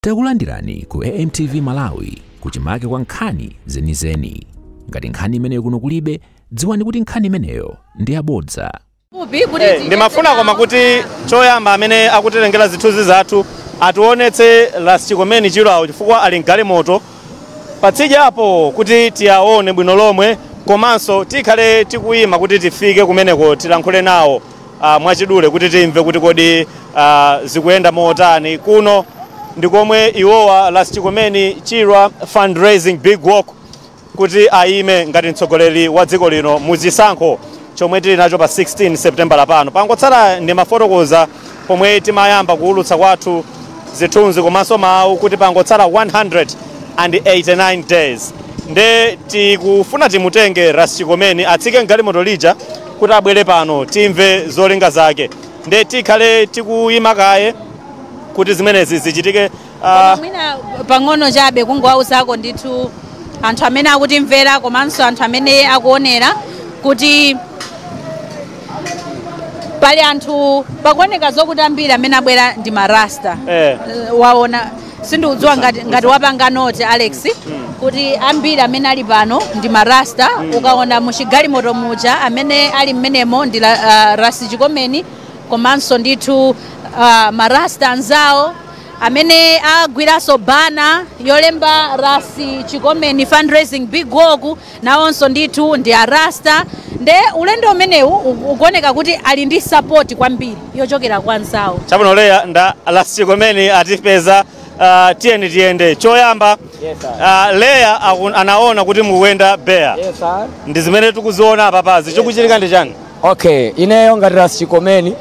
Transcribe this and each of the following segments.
Takulandirani ku AMTV Malawi, kuchimake kwa nkhani zenizeni. Ngati nkhani imeneyo kuno kulibe, dziwani kuti nkhani imeneyo ndi yabodza. Ndimafuna koma kuti choyamba amene akutitengera zithunzi zathu ationetse Ras Chikomeni Chirwawo, chifukwa ali mgalimoto patsidya apo, kuti tiyaone bwino lomwe. Komanso tikhale tikuyima kuti tifike kumeneko, tilankhule nawo mwachidule kuti timve kuti kodi zikuyenda motani. Kuno ndikomwe iwowa Ras Chikomeni Chirwa fundraising big walk, kuti ayime ngati mtsogoleri wa dziko lino muzisankho chomwe tili nacho pa 16 September pano. Pangotsala, ndimafotokoza pomwe timayamba kuwulutsa kwathu zithunzi komanso mawu kuti pangotsala 189 days. Nde tikufuna timutenge Ras Chikomeni atsike mgalimoto lija kuti abwere pano, timve zolinga zake. Nde tikhale tikuyima kaye kuti zimenezi zichitike. Mwina pang'ono chabe kungowauzako ndithu anthu amene akutimvera komanso anthu amene akuonera kuti pali anthu, pakuoneka zokuti ambiri amene abwera ndi marasta. Waona, sindikudziwa ngati wapanga note, Alex, kuti ambiri amene ali pano ndi marasta. Ukaona muchigalimoto muja, amene ali mmenemo ndi Rasi Chikomeni komanso ndithu marasta anzawo amene agwiranso banner yolemba "Rasi Chikomeni fundraising big walk", nawonso ndithu ndi arasta. Nde ulendo umenewu ukuoneka kuti ali ndi support kwambiri yochokera kwa anzawo. Chabwino, Leya, nda Ras Chikomeni atipeza. Tiyeni tiyende. Choyamba, Yes, sir. Leya anaona kuti mukuyenda bare. Yes, sir. Ndi zimene tikuziona apapazi, chikuchitika ndi chani? Okay, ineyo ngati Ras Chikomeni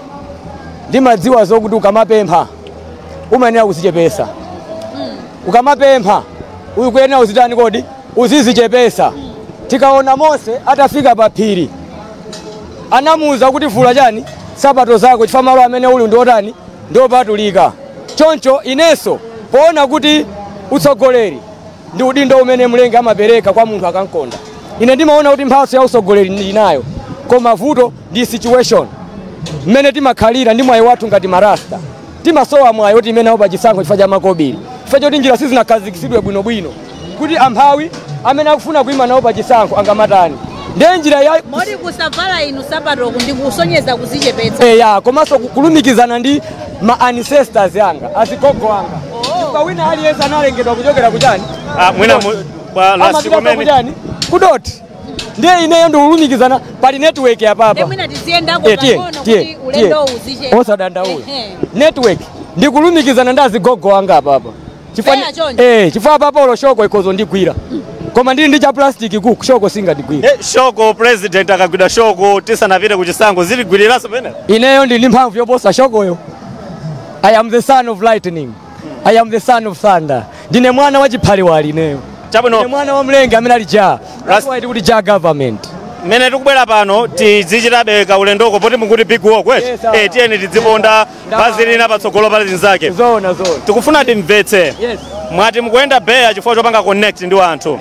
ndimadziwa zokuti ukamapempha umayenera kuzichepesa. Ukamapempha ukuyenera uzitani kodi? Uzizichepesa. Tikaona Mose atafika pa phiri, anamuwuza kuti, "Vula chani? Sapato zako, chifukwa malo amene uli ndiotani? Ndiopatulika." Choncho inenso poona kuti utsogoleri ndi udindo umene mlengi amapereka kwa munthu akamkonda, ine ndimaona kuti mphatso ya utsogoleri ndinayo, koma vuto ndi situation mmene timakhalira ndi mwayi wathu. Ngati marasta timasowa mwayi oti imenewo pachisankho chifukwa cha makobiri, chifukwa choti njira sizinakhazikitsidwe bwinobwino kuti amphawi amene akufuna kuyima nawo pachisankho angamatani. Ndiye njira ya Moti kusavala inu sapatoku ndi kusonyeza kuzichepetsa? Eya, komanso kulumikizana ndi ma ancestors anga, azigogo anga, chifukwa wina aliyense analengedwa kuchokera kuchani? Mwina bwa Ras Amapita Chikomeni. kuchani? Kudoti. Ndiye ineyo ndikulumikizana, pali network yapapa. Ndiye mwina tiziyendako Eh, tiye, pang'ono tiye, kuti ulendo tiye. uzichepa. Osadandaula. Ehe. Network ndikulumikizana ndi azigogo anga apapa. Chifukwa Peya choncho. Eh, chifukwa apapa olo shoko ikhozo ndigwira, koma ndili ndi cha plastic ku shoko singandigwira. Shoko, president akagwidwa shoko tisanapite kuchisankho, zitigwiriranso pene? Ineyo ndili ndi mphamvu yoposa shokoyo. I am the son of lightning, I am the son of thunder. Ndine mwana wa chiphaliwali ineyo. Chabwino. Ndine mwana wa mlengi amene ali Jah. That's why tikuti Jah Government. Mmene tikubwera pano, tizichitabe kaulendoko poti mukuti big walk. Yes, sir. Tiyeni tidziponda phazi lina patsogolo pali zinzake. Zoona, zoona. Tikufuna timvetse. Yes. Mwati mukuyenda bare chifukwa chopanga connect ndi anthu.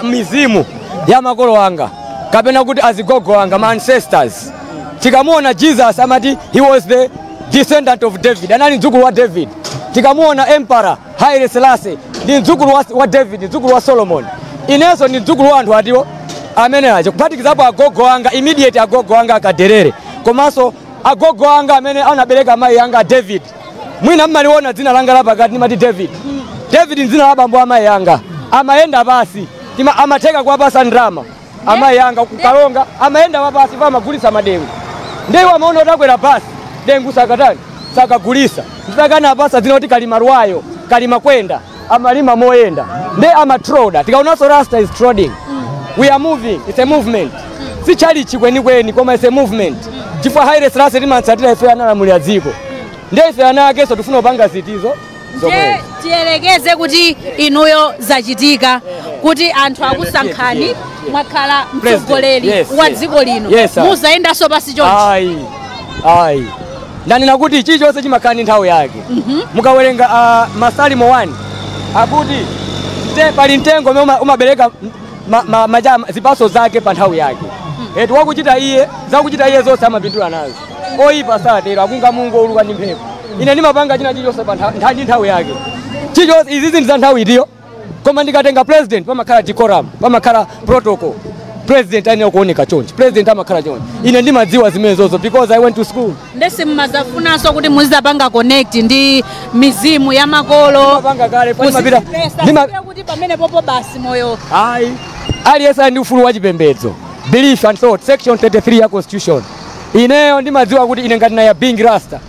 Mizimu ya makolo anga, kapena kuti azigogo anga, ma ancestors. Tikamuona Jesus amati he was the descendant of David, anali mdzukulu wa David. Tikamuona Emperor Haile Selassie ndi mdzukulu wa David, mdzukulu wa Solomon. Inenso ndi mdzukulu wa anthu atiwo amene aja, kuphatikizapo agogo anga, immediate agogo anga akaderere, komanso agogo anga amene anabereka amayi anga, David. Mwina mmaliona dzina langa lapakati, ndimati David. David ndi dzina la bambo amayi anga. Amayenda pasi. Amatheka kuwapasa ndrama amayi anga kukalonga. Amayenda wapasi pa amagulitsa madengu. Ndiye iwo amaona kuti akwera basi, dengu sakatani, sakagulisa. Mpakana apasa dzina kuti Kalimarwayo, kalima kwenda, amalima moyenda. Ndiye amatroda. Tikaonanso rasta is trodding, we are moving. It's a movement, si chalichi kwenikweni, koma it's a movement, chifukwa Haile Selassie timatsatira ife, analamulira dziko. Ndiye ife ana akenso tifuna kupanga zitizo zomwezo. Ndiye tiyelekeze kuti inuyo zachitika kuti anthu akusankhani, mwakhala mtsogoleri wa dziko lino, Yes, sir. muzayendanso pasi chonchi? Ayi, ayi, ndanena kuti chilichonse chimakhala ndi nthawi yake. Mukawerenga Masalimo 1 akuti pali mtengo umene umabereka zipatso zake pa nthawi yake. Eti wakuchita iye zakuchita iye zonse amapindula nazo. Oyipa satero, akunga mungu uluka ndi mphepo. Ine ndimapanga china chilichonse pa ndi nthawi yake. Chichonse izizi ndi za nthawi itiyo. Koma ndikatenga president, pamakhala decorum, pamakhala protocol. President ayenera kuoneka chonchi, president amakhala chonchi. Ine ndimadziwa zimenezozo because I went to school. Ndesi mmazafunanso kuti muzapanga connect ndi mizimu ya makolo? Ndimapanga kale, kuti pamene popo basi moyo. Ayi, aliyense ali ndi ufulu wa chipembedzo, belief and thought, section 33 ya constitution. Ineyo ndimadziwa kuti ine ngati naya being rasta,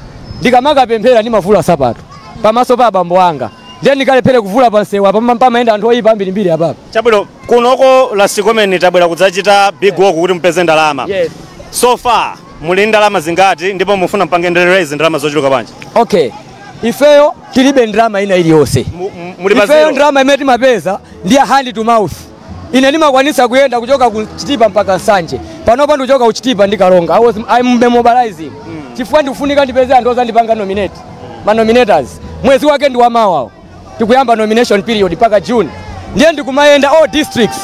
ndikamakapemphera ndimavula sapato pamaso pa abambo anga. Ndiye ndikalephere kuvula pansewu apa pamayenda anthu oyipa ambirimbiri apapa? Chabwino, kunoko Ras Chikomeni tabwera kudzachita big walk kuti mupeze ndalama. Yes. So far muli ndalama zingati, ndipo mufuna mpange raise ndalama zochuluka bwanji? Okay, ifeyo tilibe ndalama ina iliyonse. Muli pa Ifeyo zero. ndalama imene timapeza ndi ya hand to mouth. Ine ndimakwanisa kuyenda kuchoka ku Chitipa mpaka Nsanje. Panopa ndikuchoka ku Chitipa ndi Kalonga. I'm mobilizing chifukwa ndikufunika ndipeze anthu ozandipanga nominate, ma nominators. Mwezi wake ndi wamawawo, tikuyamba nomination period mpaka June. Ndiye ndikumayenda all districts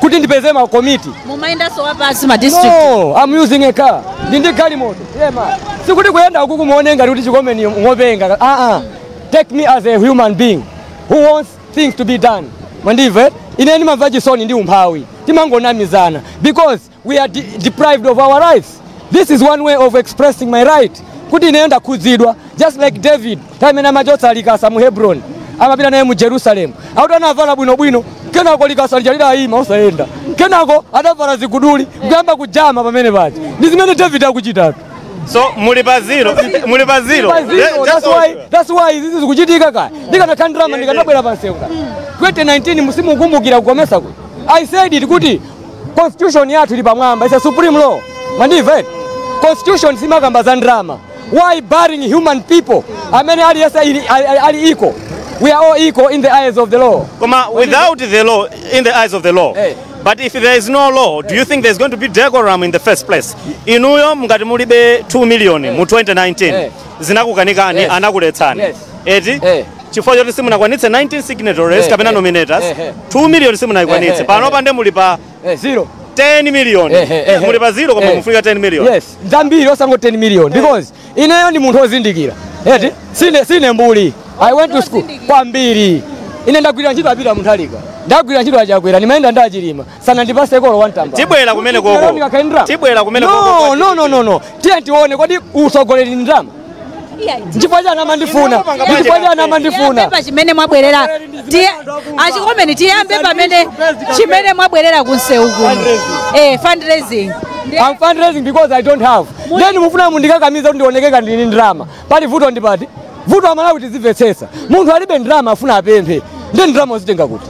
kuti ndipeze ma committee. Mumayendanso wapasi ma district? No, I'm using a car. Ndi galimoto. Yeah, man. Sikuti kuyenda uku kumuone ngati kuti Chikomeni ngopenga. Ah ah. Take me as a human being who wants things to be done. Mandive? Ine ndimamva chisoni ndi umphawi. Timangonamizana because we are deprived of our rights. This is one way of expressing my right. Kuti ine ndakhudzidwa, just like David, time imene amachotsa likasa mu Hebron, amapita naye mu Jerusalem. Akuti anavala bwinobwino, kenako likasa lija lidayima osayenda. Kenako adavala ziguduli, kuyamba kujama pamene paja. Ndi zimene David akuchitatu. So muli pa zero, muli pa zero. Pa zero, that's why, that's why izizi zikuchitika kaya. Ndikanakhala ndalama ndikanabwera pansewu kaya. 2019 musimukumbukira kukomesa kuti I said it kuti constitution yathu ili pamwamba, it's a supreme law. Mandiva eti? Constitution simakamba za ndalama. Why barring human people amene aliyense ali equal? We are all equal in the eyes of the law. Koma without the law, in the eyes of the law. But if there is no law, do you think there's going to be decorum in the first place? Inuyo mngati mulibe 2 million mu 2019, zinakukanikani, anakuletsani. Eti? Chifukwa choti simunakwanitse 19 signatories kapena nominators, 2 million simunayikwanitse. Pano pande muli pa Zero. 10 million. Muli pa zero koma mufika 10 million. Yes, zambiri, osango 10 million, because ineyo ndi munthu ozindikira. Eti? Sine mbuli. I went to school kwambiri. Ine ndagwira ntchito apita Mutharika. Ndagwira ntchito achakwera, ndimayenda ndachilima. Sana ndipase kolo wantamba. Tibwera kumene koko. Tibwera kumene koko. No, no, no, no, no. Tiye tione, kodi usogoleri ndi ndalama? Chifukwa chani amandifuna? Chifukwa chani amandifuna? Tiyambe pa chimene mwabwerera. Achikomeni, tiyambe pamene chimene mwabwerera kunsewu kuno. Fundraising. I'm fundraising because I don't have. Then mufuna mundikakamiza kuti ndioneke ndini ndalama. Pali vuto ndi pati? Vuto amalawi tizimvetsetsa. Munthu alibe ndalama afuna apemphe. Ndiye ndalama uzitenga kuti?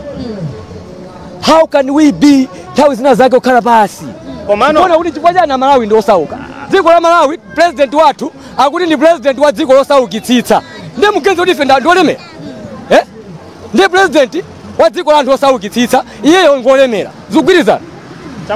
How can we be, nthawi zina zake kukhala pasi? Komano Kuona kuti chifukwa chani Amalawi ndi osauka. Dziko la Malawi, president wathu akuti ndi president wa dziko losaukitsitsa. Ndiye mugenzi kuti ife ndiolemera. Eh? Ndiye president wa dziko la anthu osaukitsitsa, iyeyo ngolemera. Zikugwirizana.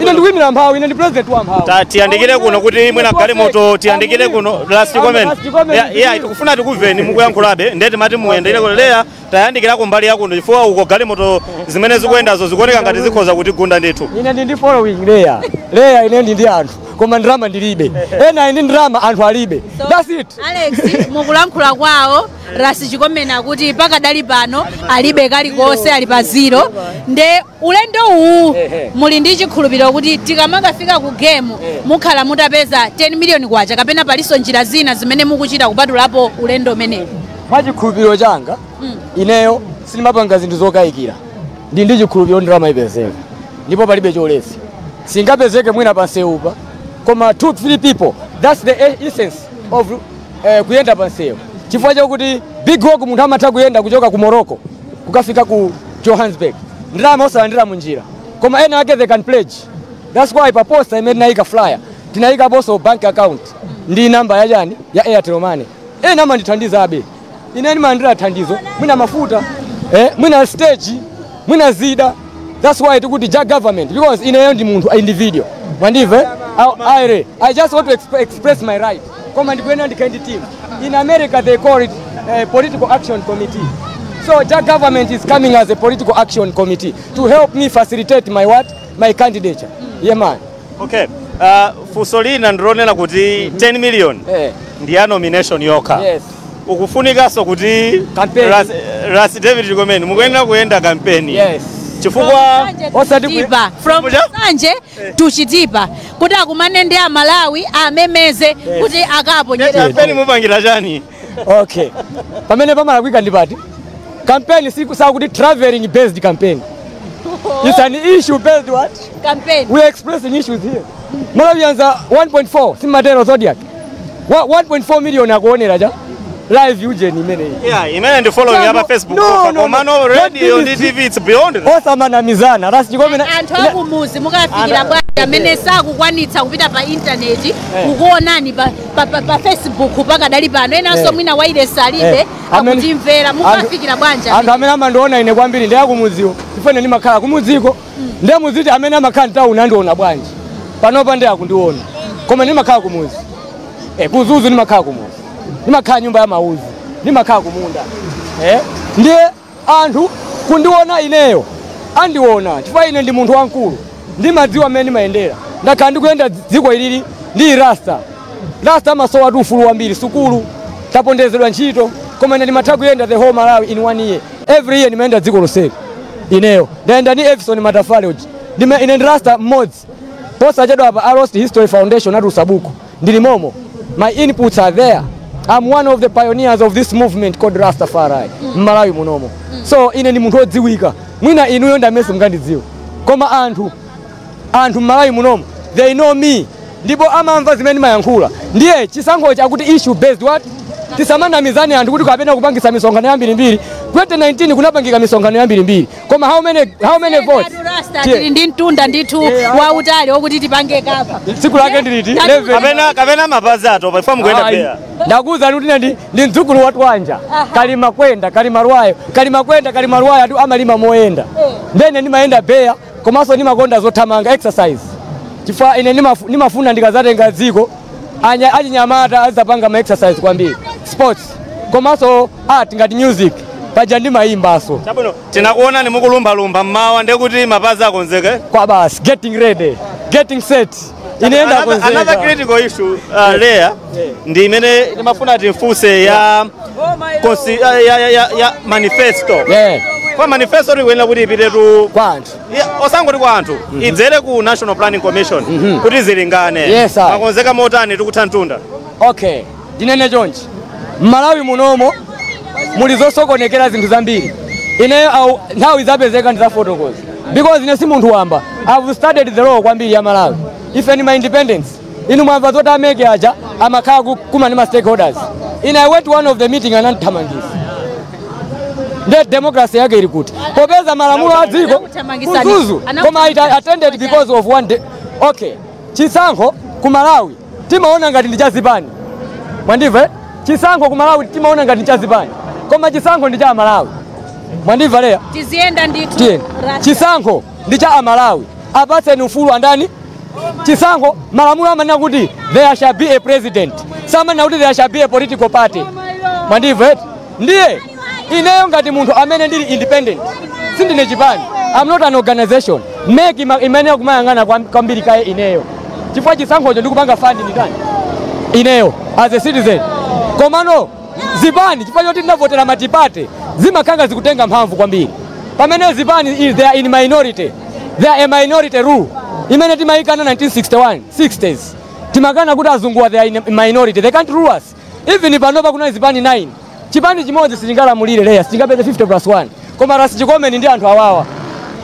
Ine ndikuyimira mphawi, ine ndi president wa mphawi. Tiyandikire kuno kuti mwina galimoto, tiyandikire kuno, Ras Chikomeni. Ras Chikomeni. Yeah, tikufuna tikumveni mukuyankhulabe. Ndiye timati muyendere kuno leya, tayandikirako mbali yakuno chifukwa uko galimoto zimene zikuyendazo zikuoneka ngati zikhoza kutigunda ndithu. Ine ndi following leya. Leya, ine ndi anthu, koma ndalama ndilibe. Ena ndi ndalama, anthu alibe. So, That's it. Alex, mukulankhula kwawo Ras Chikomeni akuti pakadali pano alibe kalikonse, ali pa zero. Nde ulendo uwu muli ndi chikhulupiriro kuti tikamakafika ku game mukhala mutapeza 10 million kwacha, kapena palinso njira zina zimene mukuchita kupatulapo ulendo umenewu? Mwa chikhulupiriro changa, ineyo sindimapanga zinthu zokayikira. Ndi chikhulupiriro ndalama ipezeka, ndipo palibe choletsa. Singapezeke mwina pansewupa, koma 2 3 people, that's the essence of kuyenda pansewu, chifukwa chakuti big walk munthu amatha kuyenda kuchoka ku Morocco kukafika ku Johannesburg, ndalama osalandira munjira, koma ena ake they can pledge. That's why pa poster imene tinayika, flyer, tinayikaponso bank account ndi namba yachani ya Airtel Money. Ena amandithandizabe. Ine ndimalandira thandizo, mwina mafuta, mwina stage, mwina zida. That's why tikuti ja government, because ineyo ndi munthu individual. Mwandive? I just want to express my right, koma ndikuyenera ndikhale ndi team. In America they call it political action committee. So ja government is coming as a political action committee to help me facilitate my what, my candidature. Yeah, man. Okay, funso lina ndilonena kuti 10 million ndi ya nomination yokha. Yes. Ukufunikanso kuti Campaign. Ras David Chikomeni mukuyenera kuyenda kampeni. Yes. Chifukwa Osati Chitipa. From Kuja? Nsanje to Chitipa kuti akumane ndi Amalawi amemeze kuti akaponyere. Kampeni mupangira chani? Okay, pamene pamalakwika ndi pati? Campaign sakuti traveling based campaign. It's an issue based what? Campaign. We are expressing issues here. Malawians are 1.4, simatero Zodiac. 1.4 million akuonera cha live ujeni imeneyi. Yeah, imene ndi following No, ya pa Facebook. no, no, Komano no. radio Not ndi TV, it's beyond that. Osamanamizana, Ras Chikomeni. Anthu akumuzi mukafikira bwanji amene sakukwanitsa kupita pa intaneti kukuonani pa Facebook pakadali pano, enanso mwina wailesi alibe, akutimvera, mukafikira bwanji? Anthu amene amandiona ine kwambiri ndi akumudziwo, chifukwa ine ndimakhala kumudziko. Ndiye muziti amene amakhala mtawuni andiona bwanji? Panopa ndi akundiona, koma ndimakhala kumuzi, kuzuzu ndimakhala kumuzi, ndimakhala nyumba ya mauzi, ndimakhala kumunda. Ndiye anthu kundiona ineyo andiona chifukwa ine ndi munthu wamkulu, ndimadziwa mmene ndimayendera. Ndakhala ndikuyenda dziko ilili ndi rasta. Rasta amasowa tu ufulu wambiri, sukulu, tapondezedwa ntchito, koma ine ndimatha kuyenda the whole Malawi in one year. Every year ndimayenda dziko lonseli ineyo. Ndayenda ndi Efison Matafale uji. Ine ndi rasta mmodzi posachedwa apa a Lost History Foundation atulutsa buku, ndili momo. My inputs are there. I'm one of the pioneers of this movement called Rastafari m'Malawi munomo. So ine ndi munthu wodziwika. Mwina inuyo ndi amene simungandidziwe, koma anthu m'Malawi munomo, they know me, ndipo amamva zimene ndimayankhula. Ndiye chisankho chakuti issue based what? Tisamanamizane anthu kuti kapena kupangisa misonkhano yambirimbiri. 2019 kunapangika misonkhano yambirimbiri, koma how many votes? Rasta, tili ndi mtunda ndithu wautali wokuti tipange kapa. Tsiku lake ndiliti? 11. Kapena mapazi atopa ifo mukuyenda Ayi. beya. Ndakuwuzani kuti ine ndi mdzukulu wa Twanja. Kalima kwenda kalima lwayo, kalima kwenda kalima lwayo, atu amalima moyenda. Ndene ndimayenda beya, komanso ndimakonda zothamanga, exercise, chifukwa ine ndimafuna ndikazatenga dziko achinyamata azapanga ma exercise kwambiri, sports, komanso art ngati music, paja ndimayimbaso. Chabwino, tinakuonani mukulumbalumba mmawa, ndekuti mapazi akonzeke. Kwa basi, getting ready, getting set, inenda Another konzeka. critical issue, Leah, ndi imene ndimafuna timfunse ya, ya manifesto. Kwa manifesto tikuyenera kuti ipitetu Kwa anthu. Yeah, osangoti kwa anthu, idzere ku National Planning Commission kuti zilingane. Yes, sir. Makonzeka motani tikutha mtunda? Okay, ndinene chonchi, m'Malawi munomo muli zosokonekera zinthu zambiri. Ineyo au nthawi zapezeka ndizafotokoza, because ine si munthu wamba. I've studied the law kwambiri ya Malawi. Ife ni ma independence. Inu mwamva zoti a MEC aja amakhala kuma ndi ma stakeholders. Ine I went to one of the meeting, anandithamangisa. Nde democracy yake ili kuti, popeza malamulo a dziko? Anakuthamangisani. Kuzuzu. Koma I attended because of one day. Okay, chisankho ku Malawi timaona ngati ndi chazipani, mwandimva, eh? Chisankho ku Malawi timaona ngati ndi chazipani, koma chisankho ndi cha Amalawi, mwandimva, Leya? Tiziyenda ndithu. Tiyeni. Rasta. Chisankho ndi cha Amalawi, apatseni ufulu andani. Chisankho, malamulo amanena kuti there shall be a president, samanena kuti there shall be a political party, mwandimva eti? Ndiye ineyo ngati munthu amene ndili independent, sindine chipani, I'm not an organization. MEC imene kumayang'ana kwambiri kaye ineyo, chifukwa chisankhocho ndikupanga fund nditani? Ineyo as a citizen. Komano zipani, chifukwa choti ndinavotera multiparty, zimakhanga zikutenga mphamvu kwambiri, pamene zipani is they are in minority. They are a minority rule imene timayikana 1961 60s. Timakana kuti azunguwa, they are in minority, they can't rule us. Even panopa kuna zipani 9, chipani chimodzi sichingalamulire, Leya, sichingapeze 50 plus 1. Koma Ras Chikomeni ndi anthu awawa,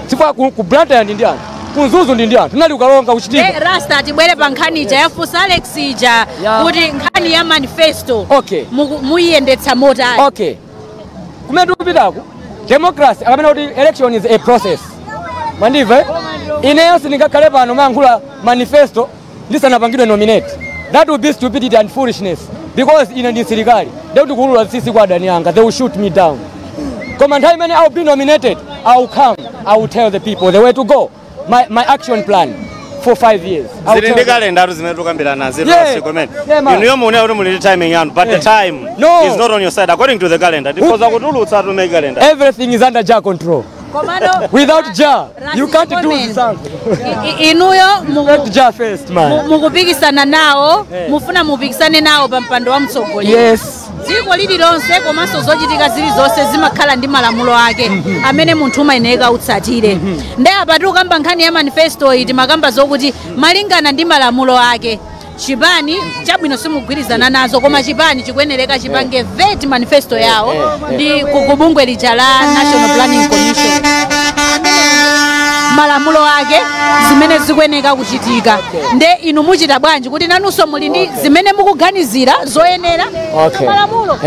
chifukwa ku Blantyre ndi anthu, ku Mzuzu ndi anthu, tinali kukalonga kuchitika. Rasta, tibwere pa nkhani ija yafunsa Alex ija kuti nkhani ya manifesto muyiyendetsa motani? Okay, kumene tikupitaku, democracy akamena kuti election is a process, mwandimva, eh? Ineyo sindingakhale pano mayankhula manifesto ndisanapangidwe nominate. That will be stupidity and foolishness, because ine ndi msilikali, ndekuti kuulula tsitsi kwa adani anga, they will shoot me down. Koma nthawi imene I will be nominated, I will come, I will tell the people the way to go, my action plan for 5 years. I will Zili ndi tell them. kalendatu zimene tikukambirana zili kumene Yeah, man. inuyo muonera kuti muli ndi timing yanu, but the time No. is not on your side according to the calendar. Tikhoza kutulutsa to make calendar. Everything is under Jah control. Komano Without Jah, you can't do Chikomeni, something. Inuyo Respect Jah first, man. mukupikisana nawo, mufuna mupikisane nawo pa mpando wa mtsogoleri? Yes. Dziko lililonse komanso zochitika zilizonse zimakhala ndi malamulo ake amene munthu umayenera utsatire. Nde apa tikukamba nkhani ya manifesto iyi, timakamba zokuti malingana ndi malamulo ake, chipani chabwino simugwirizana nazo, koma chipani chikuyenereka chipange vet manifesto yawo ndi kubungwe lija la National Planning Commission, malamulo ake zimene zikuyeneka kuchitika. Nde inu muchita bwanji kuti nanunso muli ndi zimene mukuganizira zoyenera, malamulo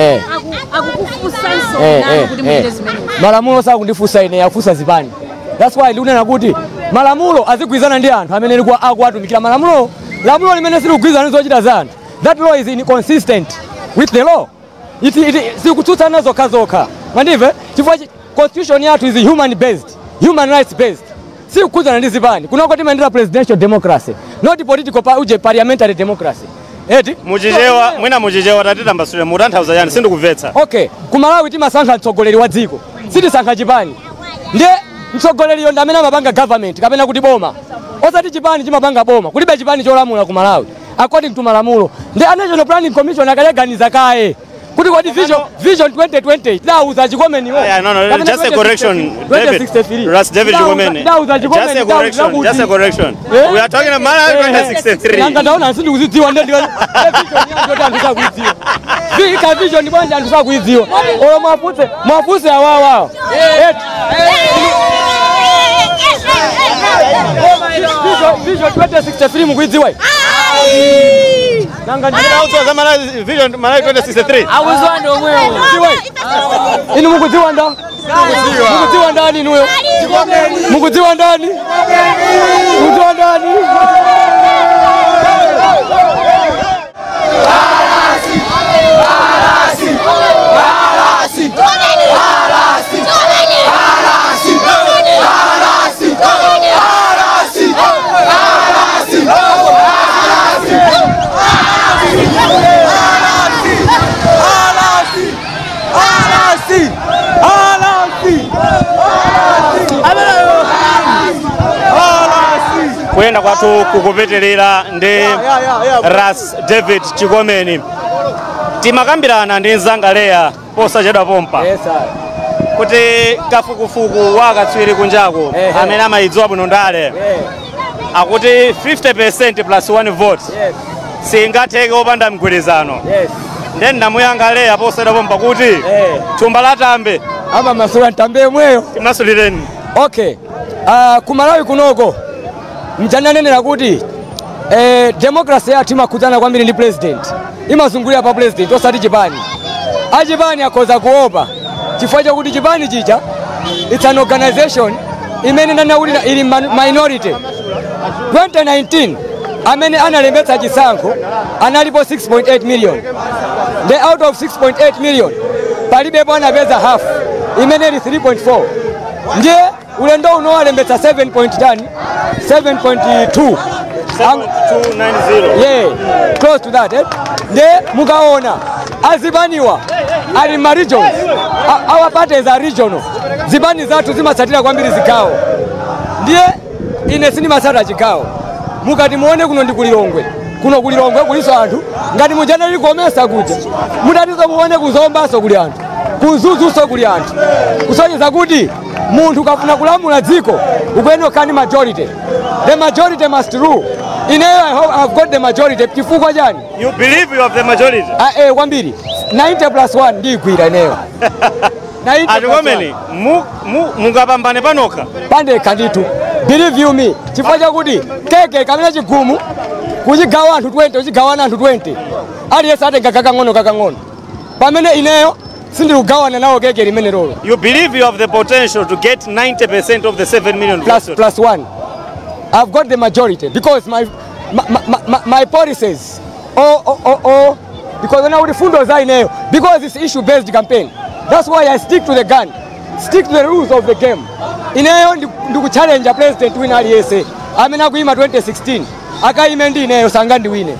akukufunsanso nanu kuti muchite zimenezi? Malamulo sakundifunsa ine, akufunsa zipani. That's why ndikunena kuti malamulo azigwirizana ndi anthu amene akuwatumikira malamulo. Lamulo limene silikugwirizana ndi zochita za anthu, that law is inconsistent with the law. Sikutsutsana zokha zokha, mandimve? Chifukwa constitution yathu is human based, human rights based, sikukhudzana ndi zipani. Kunoko timayendera presidential democracy, not political uje parliamentary democracy, eti? Muchichewa, mwina muchichewa tatitambasule, mutanthauza chani? Sindikubvetsa. Okay, ku Malawi timasankha mtsogoleri wa dziko, sitisankha chipani. Ndiye mtsogoleriyo ndi amene amapanga government kapena kuti boma, osati chipani chimapanga boma. Kulibe chipani cholamula ku Malawi according to malamulo. Ndi a National Planning Commission akaleganiza kaye kuti kodi vision 2020 tidawuza Chikomeniwo. Yeah, no, just a correction, David. Ras David Chikomeni. Just a correction, just a correction. We are talking about Malawi 2063. Nanga ndaona sindikuzidziwa, ndiye vision yangu anthu sakuidziwa. Ka vision bwanji anthu sakuidziwa? Olo mwafuse, mwafuse awawawo. Eti. Vision 2063 mukuidziwa? Nanga Ndinaudziwa za Malawi Vision Malawi 2063. Akuzwa ndi omwewo. Inu mukudziwa nda? Mukudziwa ndani inuyo? Mukudziwa ndani? Mukudziwa ndani? Kuyenda kwathu kukupitirira ndi Ras David Chikomeni. Timakambirana ndi mzanga Leya posachedwa pompa Yes, sir. kuti kafukufuku wa akatswiri kunjaku amene amayidziwa bwino ndale akuti 50% plus 1 vote singatheke opanda mgwirizano. Then ndamuyankha Leya posachedwa pompa kuti thumba latambe ama masula ntambe yemweyo. Timasulireni. Okay. Ku Malawi kunoko mchananenera kuti democracy yathu imakhudzana kwambiri ndi president, imazungulira pa president osati chipani. Achipani akhoza kuopa chifukwa chakuti chipani chicha it's an organization imene nanakuti ili minority. 2019 amene analembetsa chisankho analipo 6.8 million. The out of 6.8 million palibepo anapeza half imene ili 3.4. Ndiye ulendo uno alembetsa 7.10 7.2 290. Yeah, close to that, eh? Nde mukaona azipaniwa ali ma regions. Our parties are regional. Zipani zathu zimatsatira kwambiri zigawo. Ndiye ine sindimatsata chigawo. Mukati muone kuno ndi kulilongwe, kuno kulilongwe kuliso anthu ngati mujanali komesa kuja, mutatizo muone kuzombaso kuli anthu, kuzuzuso kuli anthu, kusonyeza kuti munthu ukafuna kulamula dziko ukuyenera kukhala ndi majority. The majority must rule. Ineyo I've got the majority. Chifukwa chani? You believe you have the majority? Kwambiri. 90 plus 1 ndiyigwira ineyo. 90 plus Atikomeni, mungapambane panokha? Pandekha ndithu. Believe you me. Chifukwa chakuti keke kamene chigumu kuchigawa anthu 20, uchigawana anthu 20. Aliyense atenga kakang'ono kakang'ono. Pamene ineyo sindikugawana nawo keke limene lolo. You believe you have the potential to get 90% of the 7 million votes? Plus 1. I've got the majority because my policies, because when I would fundo za ineyo, because it's issue based campaign. That's why I stick to the gun, stick to the rules of the game. Ineyo ndiku challenge president wina aliyese amene akuima 2016 akaime ndi ineyo sanga ndiwine.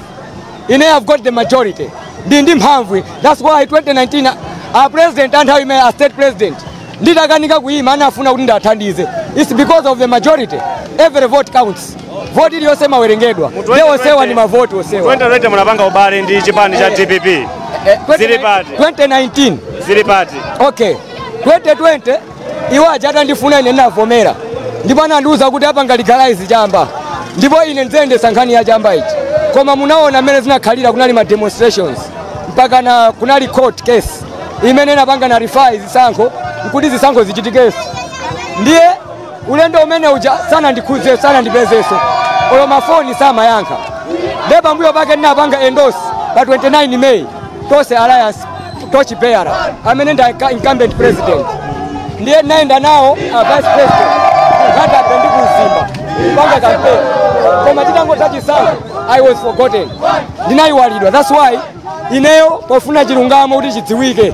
Ineyo I've got the majority. Ndi mphamvu. That's why 2019 our president and how he a state president nditakanika kuima anafuna kuti ndathandize. It's because of the majority. Every vote counts. Vote iliyonse mawerengedwa. Leo osewa ni mavoti osewa. 2020 munapanga ubale ndi chipani cha DPP. Zili pati? 2019. Zili pati? Okay, 2020 iwo aja atandifuna ine ndinavomera, ndipo anandiuza kuti apanga legalize chamba ndipo ine ndizayendetsa nkhani ya chamba ichi. Koma munaona mmene zinakhalira, kunali ma demonstrations mpaka na kunali court case imene inapanga na nullify zisankho nkuti zisankho zichitikenso. Ndiye ulendo umene uja sanandikhuze, sanandipezenso, olo mafoni samayankha. Ndiye pambuyo pake ndinapanga endorse pa 29 May Tonse Alliance torch bearer amene ndi incumbent president. Ndiye ndinayenda nawo a vice president Nkhata Bay ndi kuMzimba kupanga campaign, koma titangotha chisankho I was forgotten, ndinayiwalidwa. That's why ineyo pofuna chilungamo kuti chidziwike,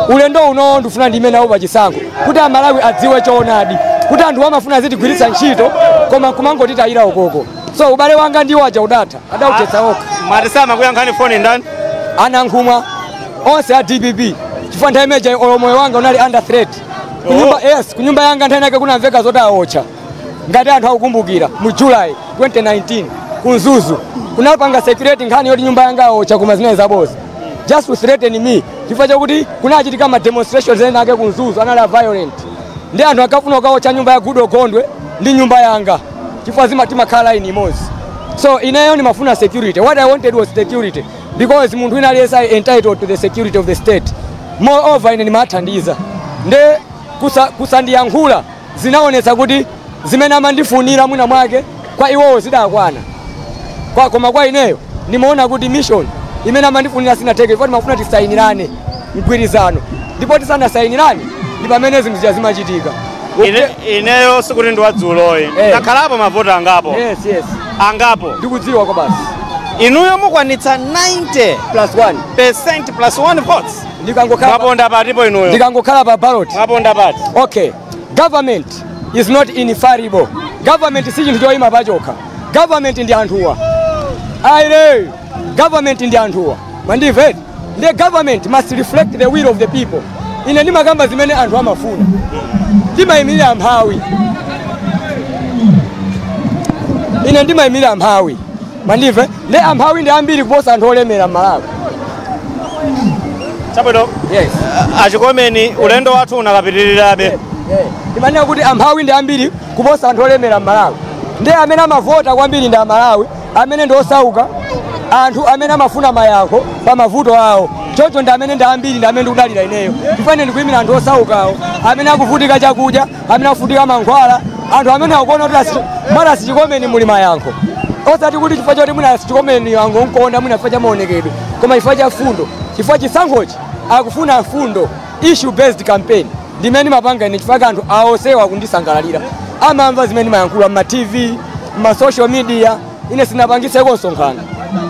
ulendo uno ndifuna ndime nawo pachisankho kuti Amalawi adziwe choonadi, kuti anthu amafuna zitigwiritsa ntchito koma kumangotitayira ukoko. So ubale wanga ndiwo aja udatha, adautetsa okha. Mwati samakuyankhani foni ndani? Anankhumwa onse a DPP, chifukwa nthawi imeneja olo moyo wanga unali under threat kunyumba. Oh. Yes, kunyumba yanga nthawi inake kunamveka zoti awotcha. Ngati anthu akukumbukira, mu July 2019 ku Mzuzu kunapanga security nkhani yoti nyumba yanga awotcha, koma zinayi zaboza, just to threaten me, chifukwa chakuti kunachitika ma demonstrations ena ake ku Mzuzu anali a violent, ndi anthu akafuna kukawotcha nyumba ya Goodall Gondwe ndi nyumba yanga, chifukwa timakhala line imodzi. So ineyo ndimafuna security. What I wanted was security, because munthu wina aliyense ali entitled to the security of the state. Moreover, ine ndimathandiza nde kusandiyankhula zinaonetsa kuti zimene amandifunira mwina mwake kwa iwowo zidakwana koma kwa ineyo ndimaona kuti mission imene amandifunira sinatheke, chifukwa ndimafuna tisayinirane mgwirizano, ndipo tisanasayinirane ndi pamene zinthu zija zimachitika. Ineyo sikuti ndi wadzuloyi. Ndakhalapo mavoti angapo. Yes. Angapo. Ndikudziwa kwa basi. Inuyo mukwanitsa 90 plus 1 percent plus 1 votes? Ndikangokhala Mwaponda patipo inuyo? Ndikangokhala pa ballot. Mwaponda pati? Okay, government is not infallible. Government si chinthu choyima pachokha. Government ndi anthuwa aire, government ndi anthuwa, mandimveti? Ndiye government must reflect the will of the people. Ine ndimakamba zimene anthu amafuna, ndimayimirira amphawi. Ine ndimayimirira amphawi, mandimve? Ndi amphawi ndi ambiri kuposa anthu olemera m'Malawi. Chabwino. Yes. Achikomeni, ulendo wathu unakapitirirabe. Ndimanena kuti amphawi ndi ambiri kuposa anthu olemera m'Malawi. Ndi amene amavota kwambiri ndi Amalawi amene ndi osauka, anthu amene amafuna mayankho pa mavuto awo. Choncho ndi amene ndi ambiri, ndi amene ndikudalira ineyo, chifukwa ine ndikuyimira anthu osaukawo amene akuvutika chakudya, amene akuvutika mankhwala, anthu amene akuona kuti mwa Ras Chikomeni muli mayankho, osati kuti chifukwa choti mwina Ras Chikomeni angonkonda mwina chifukwa cha maonekedwe, koma chifukwa cha fundo, chifukwa chisankhochi akufuna fundo, issue based campaign ndimene mapanga ine, chifukwa anthu awosewa kundisangalalira, amamva zimene mayankhula mma TV, mma social media. Ine sinapangiseko msonkhano,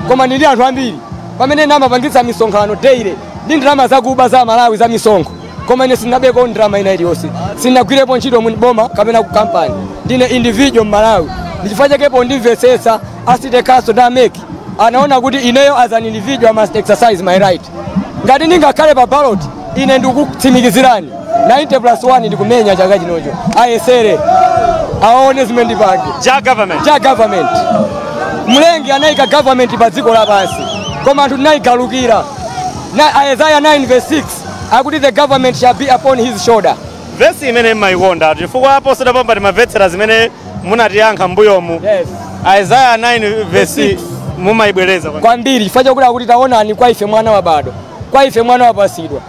koma ndili anthu ambiri pamene ine amapangitsa misonkhano daily ndi ndalama zakuba za Malawi za misonkho, koma ine sinabeko ndalama ina iliyonse, sinagwirepo ntchito mu boma kapena ku kampani. Ndine individual m'Malawi. Ndichifukwa chakepo ndimvetsetsa a city council ndi a MEC anaona kuti ineyo as an individual I must exercise my right. Ngati ndingakhale pa ballot, ine ndikutsimikizirani 90 plus 1 ndikumenya chaka chinocho. Ayesere aone zimene ndipange. Ja government. Cha government. Mlengi anayika government pa dziko lapansi, koma anthu tinayigalukira. Na Isaiah 9 verse 6 akuti the government shall be upon his shoulder. Vesi imene mmayikonda, chifukwa apo sidapomba timamvetsera zimene munatiyankha mbuyomu. Yes. Isaiah 9 verse mumayibwereza kwambiri. Kwambiri, chifukwa chakuti akuti taonani, kwa ife mwana wabadwa, kwa ife mwana wapasidwa.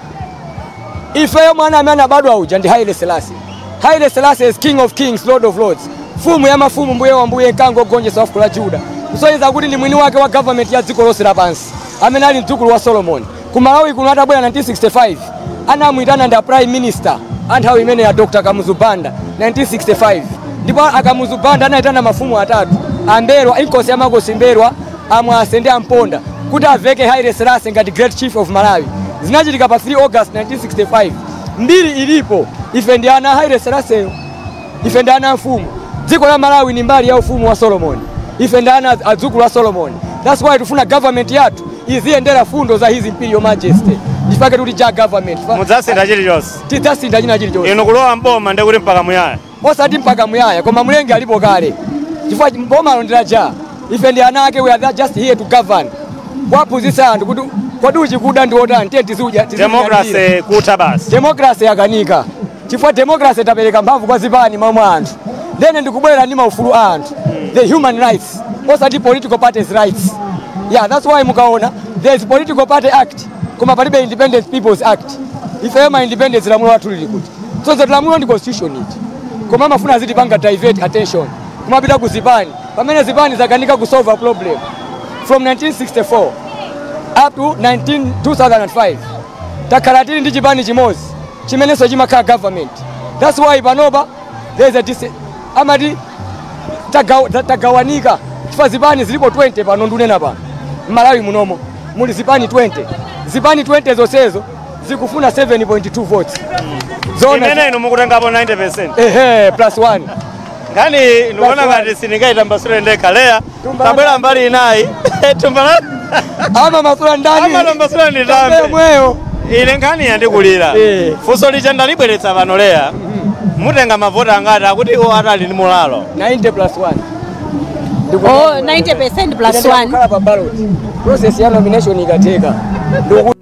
Ifeyo mwana amene anabadwa uja ndi Haile Selassie. Haile Selassie is King of Kings, Lord of Lords, mfumu ya mafumu, mbuye wa mbuye, mkango ogonjetsa wa fuko la Juda, kusonyeza kuti ndi mwini wake wa government ya dziko lonse lapansi, amene ali mdzukulu wa Solomon. Ku Malawi kuno atabwera 1965, anamuyitana ndi a prime minister anthawi imene ya Dr Kamuzu Banda 1965, ndipo aKamuzu Banda anayitana mafumu atatu, Amberwa, Inkosi yaMakosi Mberwa, Amwase ndi Amponda, kuti aveke Haile Selassie ngati Great Chief of Malawi. Zinachitika pa 3 August 1965. Mbiri ilipo. Ife ndi ana a Haile Selassieyo, ife ndi ana a mfumu. Dziko la Malawi ni mbali ya ufumu wa Solomon. Ife ndi ana adzukulu a Solomon. That's why tifuna government yathu iziyendera fundo za His Imperial Majesty. Ndifake kuti ja government. Mudzasintha chilichonse? Tidzasintha china chilichonse. Inu kulowa mboma ndekuti mpaka muyaya? Osati mpaka muyaya, koma mlengi alipo kale, chifukwa bomalo ndi la Jah. Ife ndi ana ake. We are just here to govern, kuwaphunzitsa anthu kuti Kodi uchikuda ndi wotani? Tiye tiziudya. Democracy kutha basi. Democracy yakanika chifukwa democracy tapereka mphamvu kwa zipani momwe anthu. Then ndikubwera ndi maufulu a anthu, the human rights, osati political parties rights. Yeah, that's why mukaona there is Political Party Act koma palibe Independent People's Act. Ifeyo ma independence, lamulo lathu lili kuti? So that lamulo ndi constitution iti, koma amafuna azitipanga divert attention kumapita ku zipani pamene zipani zakanika kusolve a problem. From 1964 up to 2005 takhala tili ndi chipani chimodzi chimenenso chimakhala government. That's why panopa there is a amati tagawanika chifukwa zipani zilipo 20 pano. Ndunena pano m'Malawi munomo muli zipani 20. Zipani 20 zonsezo zikufuna 7.2 votes. Zona imene inu mukutengapo 90%. Ehe, plus 1. Nkhani ndikuona ngati sindingayitambasule ndekha. Leya, tabwera mbali inayi. Tumbala Ama masula ndani? Amatambasula ndi Tambe tambe. mweyo. Ine nkhani yandikulira. Funso lija ndalibweretsa pano. Leya, mutenga mavoti angati? Akuti iwo atali ndi mulalo. 90 plus 1. Oh, 90% plus 1. Kukhala pa ballot, process ya nomination ikatheka, ndikuti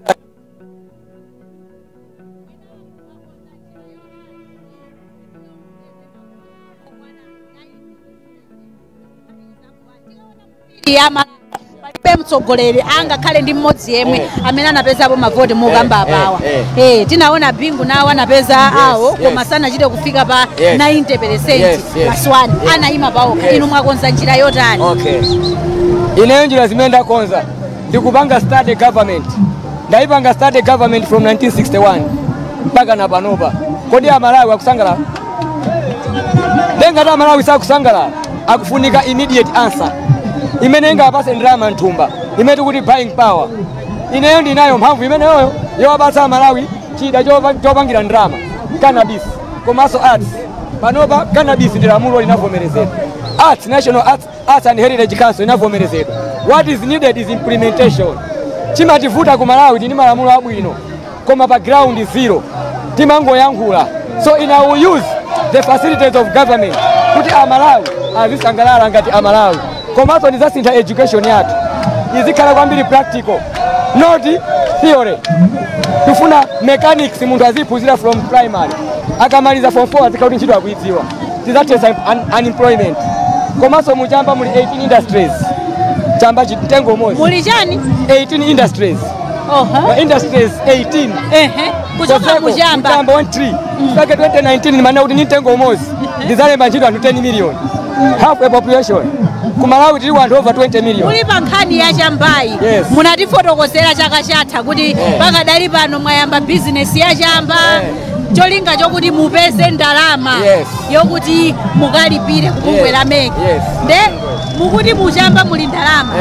Yama palibe mtsogoleri angakhale ndi mmodzi yemwe amene anapezapo mavoti mukamba apawa. Tinaona Bingu nawo anapeza awo, koma sanachite kufika pa 90% plus 1, anayima paokha. Inu mwakonza njira yotani? Okay, ineyo njira zimene ndakonza ndikupanga study government. Ndayipanga study government from 1961 mpaka na panopa. Kodi Amalawi akusangalala? Ndengati Amalawi sakusangalala, akufunika immediate answer imene ingapase ndalama mthumba, imene tikuti buying power. Ineyo ndinayo mphamvu imeneyoyo yowapatsa Amalawi chida chopangira ndalama, cannabis komanso arts. Panopa cannabis ndi lamulo linavomerezedwa, arts, National Arts and Heritage Council inavomerezedwa. What is needed is implementation. Chimativuta ku Malawi, tini malamulo abwino koma pa ground zero, timangoyankhula. So in I will use the facilities of government kuti Amalawi azisangalala ngati Amalawi. Komanso ndizasintha education yathu, izikhala kwambiri practical, not theory. Tifuna mechanics munthu aziphunzira from primary, akamaliza form 4 azikhala kuti ntchito akuidziwa. Tizathesa unemployment. Komanso muchamba muli 18 industries, chamba mtengo umodzi. Muli chani? 18 industries. Ma industries 18. Ehe, kuchoka Koseko, muchamba. Muchamba, one tree. Sake 2019 nimana kuti ni mtengo umodzi ndizalemba ntchito anthu 10 million, half a population. Ku Malawi tili anthu over 20 million. Muli pa nkhani ya chambayi, munatifotokozera chaka chatha kuti pakadali pano mwayamba bizinesi ya chamba, cholinga chokuti mupeze ndalama yokuti mukalipire kubungwe la MEC. Nde mukuti muchamba muli ndalama,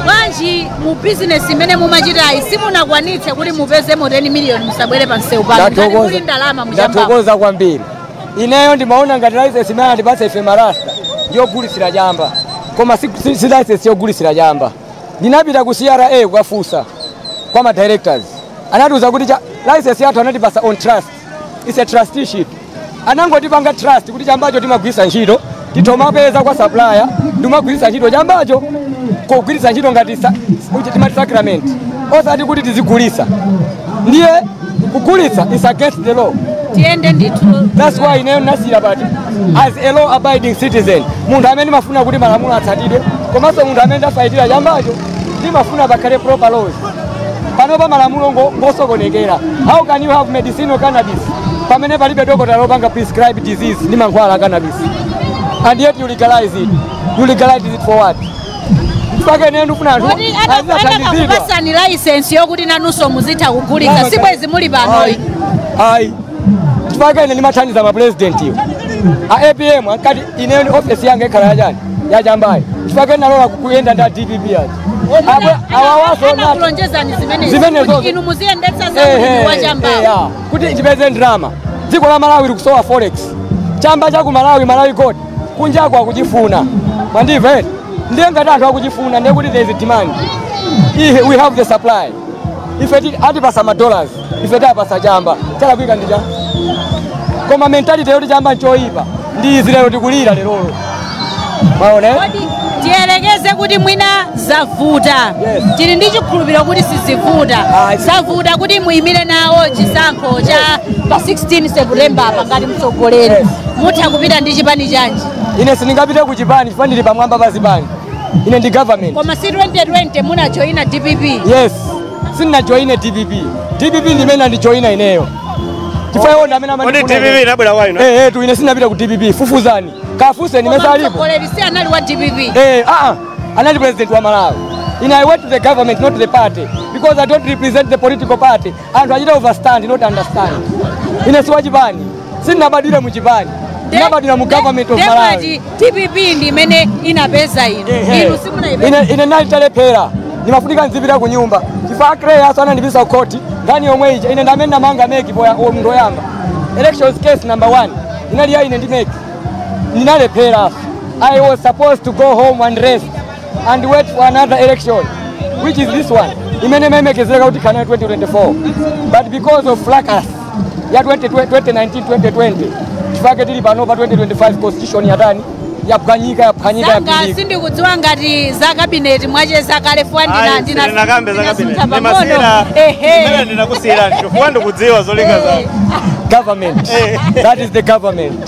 bwanji mu bizinesi imene mumachitayi simunakwanitse kuti mupezemo 10 million, musabwere pa msewu pano ngati muli ndalama muchamba? Ndathokoza kwambiri. Ineyo ndimaona ngati license imene andipatsa ife marasta ndiyogulitsira chamba, koma si license yogulitsira chamba. Ndinapita ku CRA kukafunsa kwa ma directors, anatiuza kuti license yathu anatipasa on trust, is a trusteeship. Anangotipanga trust kuti chambacho timagwiritsa ntchito, titomapeza kwa supplier, ndimagwiritsa ntchito chambacho kugwiritsa ntchito ngati timati sacrament, osati kuti tizigulitsa. Ndiye kugulitsa is against the law. Tiyende ndithu. That's why ineyo nasira pati as a law abiding citizen, munthu amene mafuna kuti malamulo atsatidwe, komanso munthu amene ndafayitira chambacho, ndimafuna pakhale proper laws. Panopa malamulo ngosokonekera. How can you have medicinal cannabis pamene palibe dokotala lopanga prescribe disease ndi mankhwala a cannabis? And yet you legalize it. You legalize it for what? Mpaka ineyo ndifuna anthu Kodi azithandizidwa. Atakakupasani license yokuti nanunso muzitha kugulitsa, sibwezi muli panoyi? Ayi, chifukwa ine ndimathandiza ma president iwo a APM. Ankati ineyo ni office yanga ikhala yachani, yachambayi, chifukwa ine nalola kuyenda ndi a DPP aja. Awawaso Anakulonjezani zimenezi Zimenezo. kuti inu muziyendetsa za ulimi wa chambawo? Ya, kuti tipeze ndalama. Dziko la Malawi likusowa forex. Chamba cha ku Malawi, Malawi Gold, kunjako akuchifuna. Mwandimva eti? Ndiye ngati anthu akuchifuna, ndiye kuti there is a demand. Ihe we have the supply. Ife atipasa ma dollars, ife tapasa chamba. Chalakwika ndi cha? Koma mentality yoti chamba nchoyipa ndi izi lero tikulira lerolo. Maona, eh? Kodi Tiyelekeze kuti mwina zavuta. Yes. Tili ndi chikhulupiriro kuti sizivuta. Ah, Zavuta kuti muyimire nawo chisankho cha pa 16 September apa ngati mtsogoleri. Yes. Mutha kupita ndi chipani chanji? Ine sindingapite ku chipani chifukwa ndili pamwamba pa zipani. Ine ndi government. Koma si 2020 munajoyina DPP? Yes, sindinajoyine DPP. DPP ndimene andijoyina ineyo, chifukwa iwo ndi amene Kodi amandifuna DPP ine. inabwera kwa inu? Eh, tu ine sindinapita ku DPP. Fufuzani, kafuseni Koma mesa alipo. mtsogoleri si anali wa DPP? Eh, ah, ah, anali president wa Malawi. Ine I went to the government, not the party, because I don't represent the political party. Anthu achita overstand, not understand. Ine si wachipani, sindinabadwire mu chipani, ndinabadwira mu government of Malawi. Ndemati DPP ndi imene inapeza inu. Inu simunayipeza. Ine nalitalephera, ndimafunika nzipita ku nyumba chifukwa akreyaso anandipisa ku khoti nkhani yomwe ija. Ine ndamene ndamanga MEC munthu woyamba. Elections case number 1 inali ya ine ndi MEC. Ndinalephera. I was supposed to go home and rest and wait for another election, which is this one imene imayembekezeka kuti khana 2024, but because of fracas ya 2019 2020, chifukwa tili pano pa 2025, constitution yatani? Yaphwanyika, yaphwanyika, Sanga yapilika. sindikudziwa ngati za cabinet mwacheza kale fuwa. Ayi, sindinakambe za cabinet. Ndinasuntha. Ndimasiyira imene ndinakusiyirani chifukwa ndikudziwa zolinga zanu. Government, that is the government.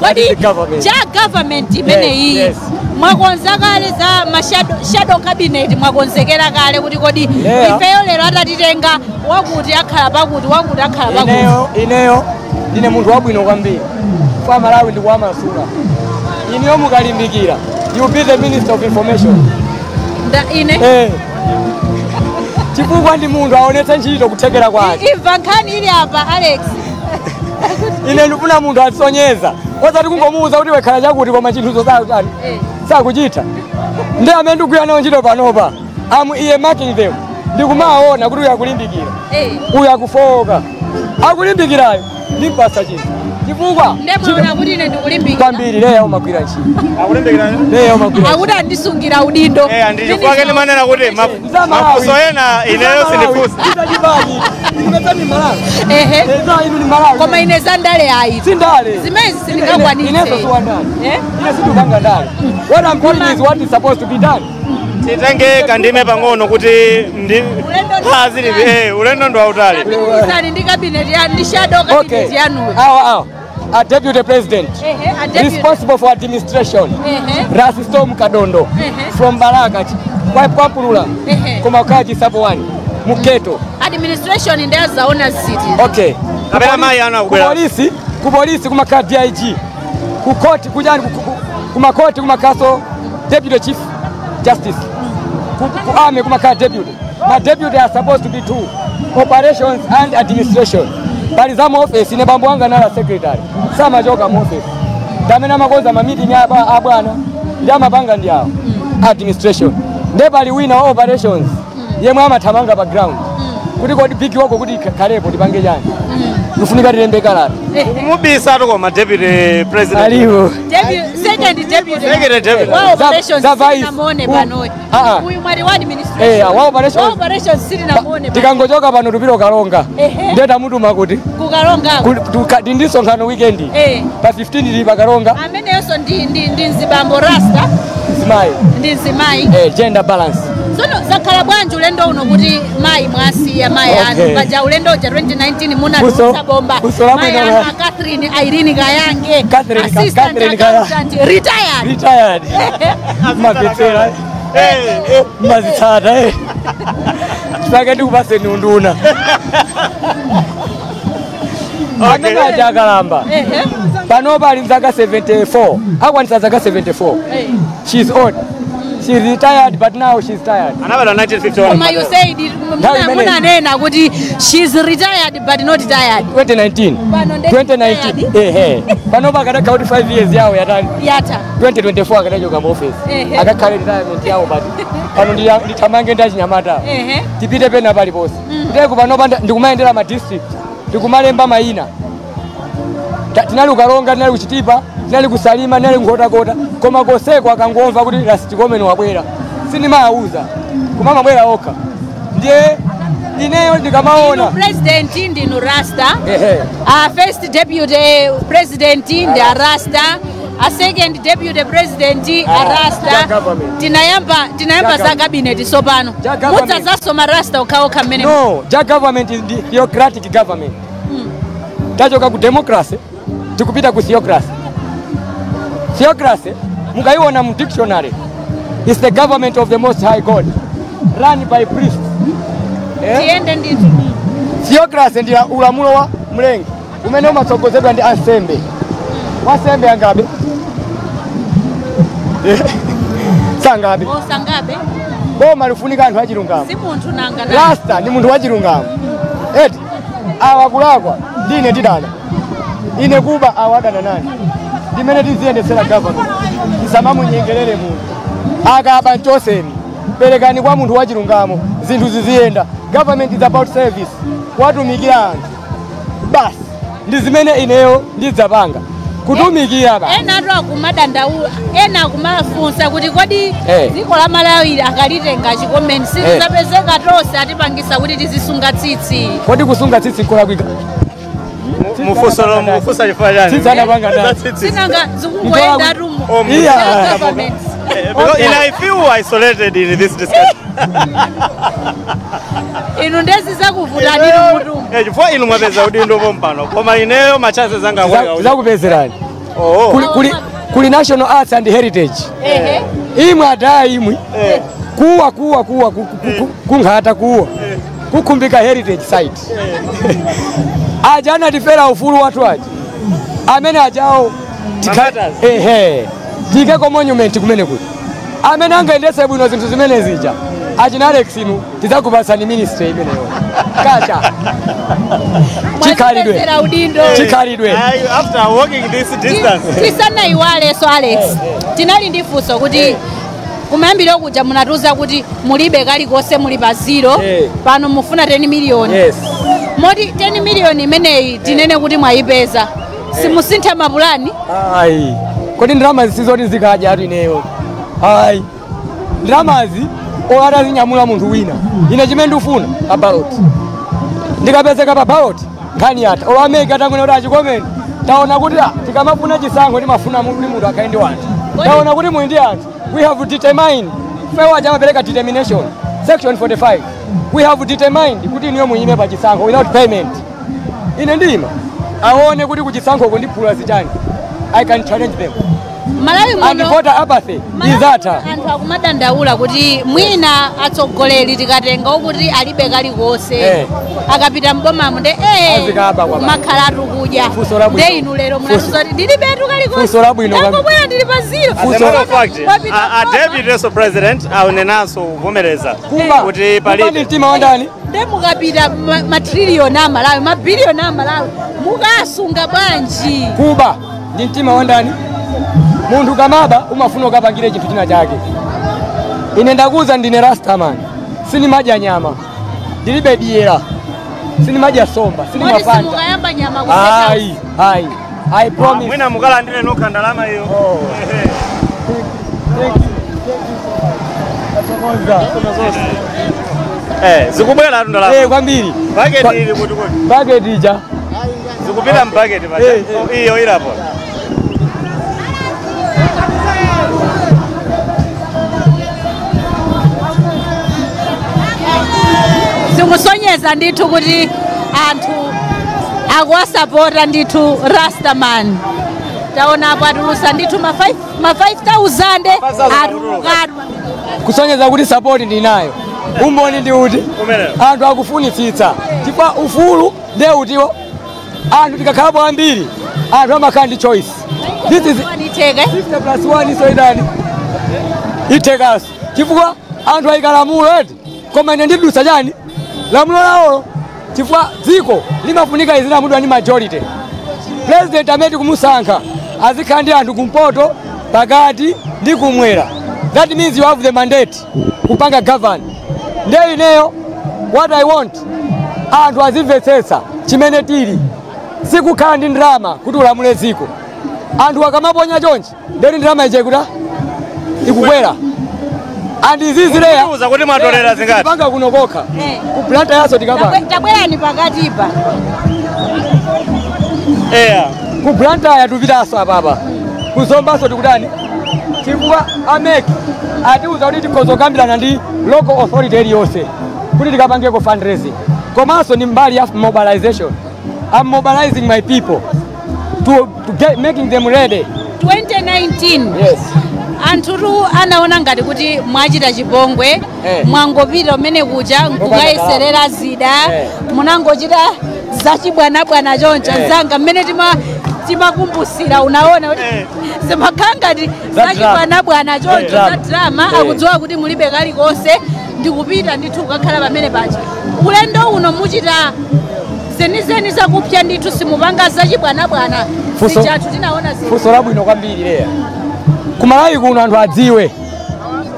That Kodi is the government. cha government imene iyi, yes. mwakonza kale za ma shadow cabinet? Mwakonzekera kale kuti kodi ifeyo lero atatitenga, wakuti akhala pakuti, wakuti akhala pakuti? Ineyo ndine munthu wabwino kwambiri kwa Malawi, ndikuwamasula. Ineyo mukalimbikira, you be the minister of information. Nda ine? Eh, chifukwa ndi munthu aonetse ntchito kuthekera kwake. Imva nkhani ili apa, Alex. Ine ndifuna munthu atisonyeza, osati kungomuwuza kuti wekhala chakuti, koma chinthuzo sakutani, sakuchita. Ndi amene ndikugwira nawo ntchito panopa, am earmarking them, ndikumaona kuti uyu akulimbikira, uyu akufowoka. Akulimbikirayo ndimpasa chinthu chifukwa Ndemaona kuti ine ndikulimbikira. Kwambiri. Leya umagwira ntchito. Akulimbikira. Leya umagwira ntchito. Akuti andisungira udindo. Eh, ndi chifukwa ke ndimanena kuti mafunso ena ineyo sindifunsa. Ndizachipaji inu Malawi. Ehe. Eza inu ni Malawi. Koma ine zandale ayi. Sindale. Zimezi sindingakwanitse. Ineso siwandale. Eh? Ine sindupanga ndale. What I'm doing is what is supposed to be done. Titenge kandime pang'ono kuti ndi Ulendo ndi phazi lipi, ulendo ndi wautali. Tapikisani ndi cabinet ya ndi shadow cabinet yanuyo. Awa awa a deputy president Ehe, a deputy. responsible for administration, Rasistom Kadondo, from Balaka kwa Kwapulula, koma kwa Chisapo 1 Muketo. Administration ndiyazaona city. Okay. Kapena mayi anu akubwera. Ku polisi kumakhala DIG, ku court kujani, kumakoti kumakaso deputy chief justice, ku army kumakhala deputy. Ma deputy are supposed to be two, operations and administration. Pali za mu office. Ine bambo wanga nala secretary, samachoka mu office, ndamene amakonza ma meeting abwana ndi amapanga ndi awo administration. Nde pali wina wa operations yemwe amathamanga pa ground kuti kodi big wako kuti khalepo tipange chani, lufunika tilembe kalata. Kumubisa koma deputy president. Aliwo. Second deputy. Second deputy. Wa operations Za vice. sitinamuone pano. Ah, ah. Uyu mwali wa administration. Eh, wa operations. Wa operations sitinamuone pano. Tikangochoka pano tupita Karonga. Ndiye tamutuma kuti Kukalonga. Ndi msonkhano weekend pa 15 tili pa Karonga. Ameneyonso ndi mzibambo rasta. Mzimayi. Ndi mzimayi. Eh, gender balance. Tsono zakhala bwanji ulendo uno kuti mayi mwasiya mayi anu? Paja ulendo uja 2019 munatulutsa bomba. Kuso labwino. Mayi anu a Catherine Irene Kayange, Catherine assistant Catherine Kayange. accountant, retired. Retired. Mapetsera mazitsata, eh, sake ndikupaseni unduna amene aja akalamba. Panopa ali mzaka 74, akwanitsa zaka 74. She's old. She's retired, but now she's tired. Anabadwa 1951. Koma you said Nthawi imeneyi. munanena kuti she's retired but not tired. 2019. Pano ndi 2019, ehe. Panopa akadakhala kuti 5 years yawo yatani? Yatha. 2024 akadachoka mu office, akakhale retirement yawo, but pano ndithamange ndi achinyamata, tipite pena paliponse. Kuteko panopa ndikumayendera ma district, ndikumalemba mayina. Tinali kuKaronga, tinali kuChitipa, tinali kuSalima, tinali kuNkhotakota, koma koseko akangomva kuti Ras Chikomeni wabwera, sindimawauza, koma amabwera okha. Ndiye ineyo ndikamaona Inu president ndinu rasta. Ehe. First deputy president ndi arasta. A second deputy president arasta. Tinayamba za cabinet sopano. Mutzazaso marasta okhaokha mmene. No, ja government is the theocratic government. Tachoka ku democracy tikupita ku theocracy. Theocracy mukaiona mu dictionary is the government of the most high God run by priests. Tiende ndithu. Theocracy ndi ulamulo wa mlengi umene umatsogozedwa ndi ansembe. Wasembe angabe? Sangabe. Oh, sangabe. Boma lifunika anthu achilungamo. Si munthu nanga. Rasta ni munthu wachilungamo. Eti awa kulakwa ndine tidana. Ine kuba awadana nani. Ndimene tiziyendetsera government. Tisamamunyengerere munthu. Akaba nchoseni. Perekani kwa munthu wachilungamo. Zinthu ziziyenda. Government is about service. Watumikira anthu. Basi. Ndi zimene ineyo ndidzapanga. Kutumikira ba. Ena atu akumadandaula, ena akumafunsa kuti kodi dziko la Malawi akalitenga chikomeni sizapezeka tonse atipangisa kuti tizisunga tsitsi. Kodi kusunga tsitsi nkolakwika? Mufusa mufusa chifukwa chani? Tsitsi anapanga ndani? Sinanga zikungoyenda atumu. Because I feel isolated in this discussion. Inu ndezi zakuvutani mutu. Chifukwa inu mwapeza udindo pompano. Koma ineyo machances anga akweka. Zakupezerani. Kuli National Arts and Heritage. Imwe adaa imwe. Kuwa kuwa kuwa kunghata kuwa. Kukumbika heritage site. Aja anatifera ufulu watu aja. Amene ajao tikeko monument kumene kuti. Amene angaendese bwino zinthu zimene zija. Achina Alex inu tidzakupasani ministry imeneyo. Kacha. Chikhalidwe. Chikhalidwe. After walking this distance. Tisanaiwale so Alex. Tinali ndi funso kuti kumayambira kuja munatuza kuti mulibe kalikonse muli pa zero. Pano mufuna 10 million. Yes. Moti 10 million imeneyi tinene kuti mwayipeza. Simusintha mapulani? Ayi. Kodi ndalama zisizoti zikadya atu ineyo. Ayi. Ndalamazi olata zinyamula munthu wina. Ine chimene ndikufuna pa ballot. Ndikapezeka pa ballot nkhani yatha. Olo ameke atangone kuti achikomeni. Taona kuti tikamafuna chisankho timafuna munthu akhale ndi wanthu. Taona kuti muli ndi anthu. We have determined. Fewa amapereka determination. Section 45. We have determined kuti inuyo muyime pa chisankho without payment. Ine ndima aone kuti kuchisankho ndiphula zichani. I can challenge them. Malawi muno and voter apathy izatha. Anthu akumadandaula kuti mwina atsogoleri tikatenga okuti alibe kalikonse. Akapita mbomamo nde makhala atukudya. Nde inu lero munatuza kuti ndilibetu kalikonse. Funso labwino. Ndangobwera ndili pa zero. As a matter of fact, a deputy president aunenanso kuvomereza kuti palibe mtima wandani. Nde mukapita matrillion a Malawi, mabiliyoni a Malawi, mukasunga bwanji. Kuba ndi mtima wandani. Munthu kamaba umafuna ukapangire chinthu china chake. Ine ndakuza ndine Rastaman. Sinimadya nyama. Ndilibe dyera. Sinimadya somba, sinimafanta. Mukayamba nyama kuseka. Ayi, ayi. I promise. Mwina mukalandire nokha ndalama iyo. Thank you. Zikubwera atu ndalama. Kwambiri. Bucket ili kuti kuti. Bucket ija. Zikupita mbaketi pacha. Iyo ilapo. Zikusonyeza ndithu kuti anthu akuwasapota ndithu Rastaman. Taona apo atulusa ndithu ma 5,000 atulukatu. Kusonyeza kuti support ndinayo. Umboni ndi uti anthu akufunitsitsa. Chifukwa ufulu ndiye utiwo. Anthu tikakhalapo ambiri anthu amakhala ndi choice. This is 50 plus 1 so idani. Itekaso. Chifukwa anthu ayikalamulo eti. Koma ine ndidusa chani? Lamulo lawo chifukwa dziko limafunika izilamulidwa ndi majority. President amene kumusankha azikhala ndi anthu kumpoto, pakati ndi kumwera. That means you have the mandate kupanga govern. Ndiye ineyo what I want anthu azimvetsetsa chimene tili. Sikukhala ndi ndalama kuti ulamule dziko. Anthu akamaponya chonchi ndeti ndalama ije kuti ikukwera. And izizileya kuti mwatolera zingati panga kuno kokha ku planta yaso tikapanga tabwerani pakati pa ku planta ya tupitaso apapa Kuzombaso tikutani, chifukwa a MEC atiuza kuti tikhoza kukambirana ndi local authority iliyonse kuti tikapangeko fundraising. Komanso ni mbali ya mobilization. I'm mobilizing my people to get making them ready. 2019 Yes. Anthutu anaona ngati kuti mwachita chipongwe, mwangopita umene kuja nkukayeserera zida, munangochita zachibwanabwana choncho. Nzanga, mmene timakumbusira unaona kuti zimakhala ngati zachibwanabwana choncho, za drama. Akudziwa kuti mulibe kalikonse, ndikupita ndithu kukakhala pamene paja. Ulendo uno muchita zenizeni zakupya ndithu, simupanga zachibwanabwana zijathu tinaona zina? Funso labwino kwambiri, Leya. Kumalawi kuno anthu adziwe,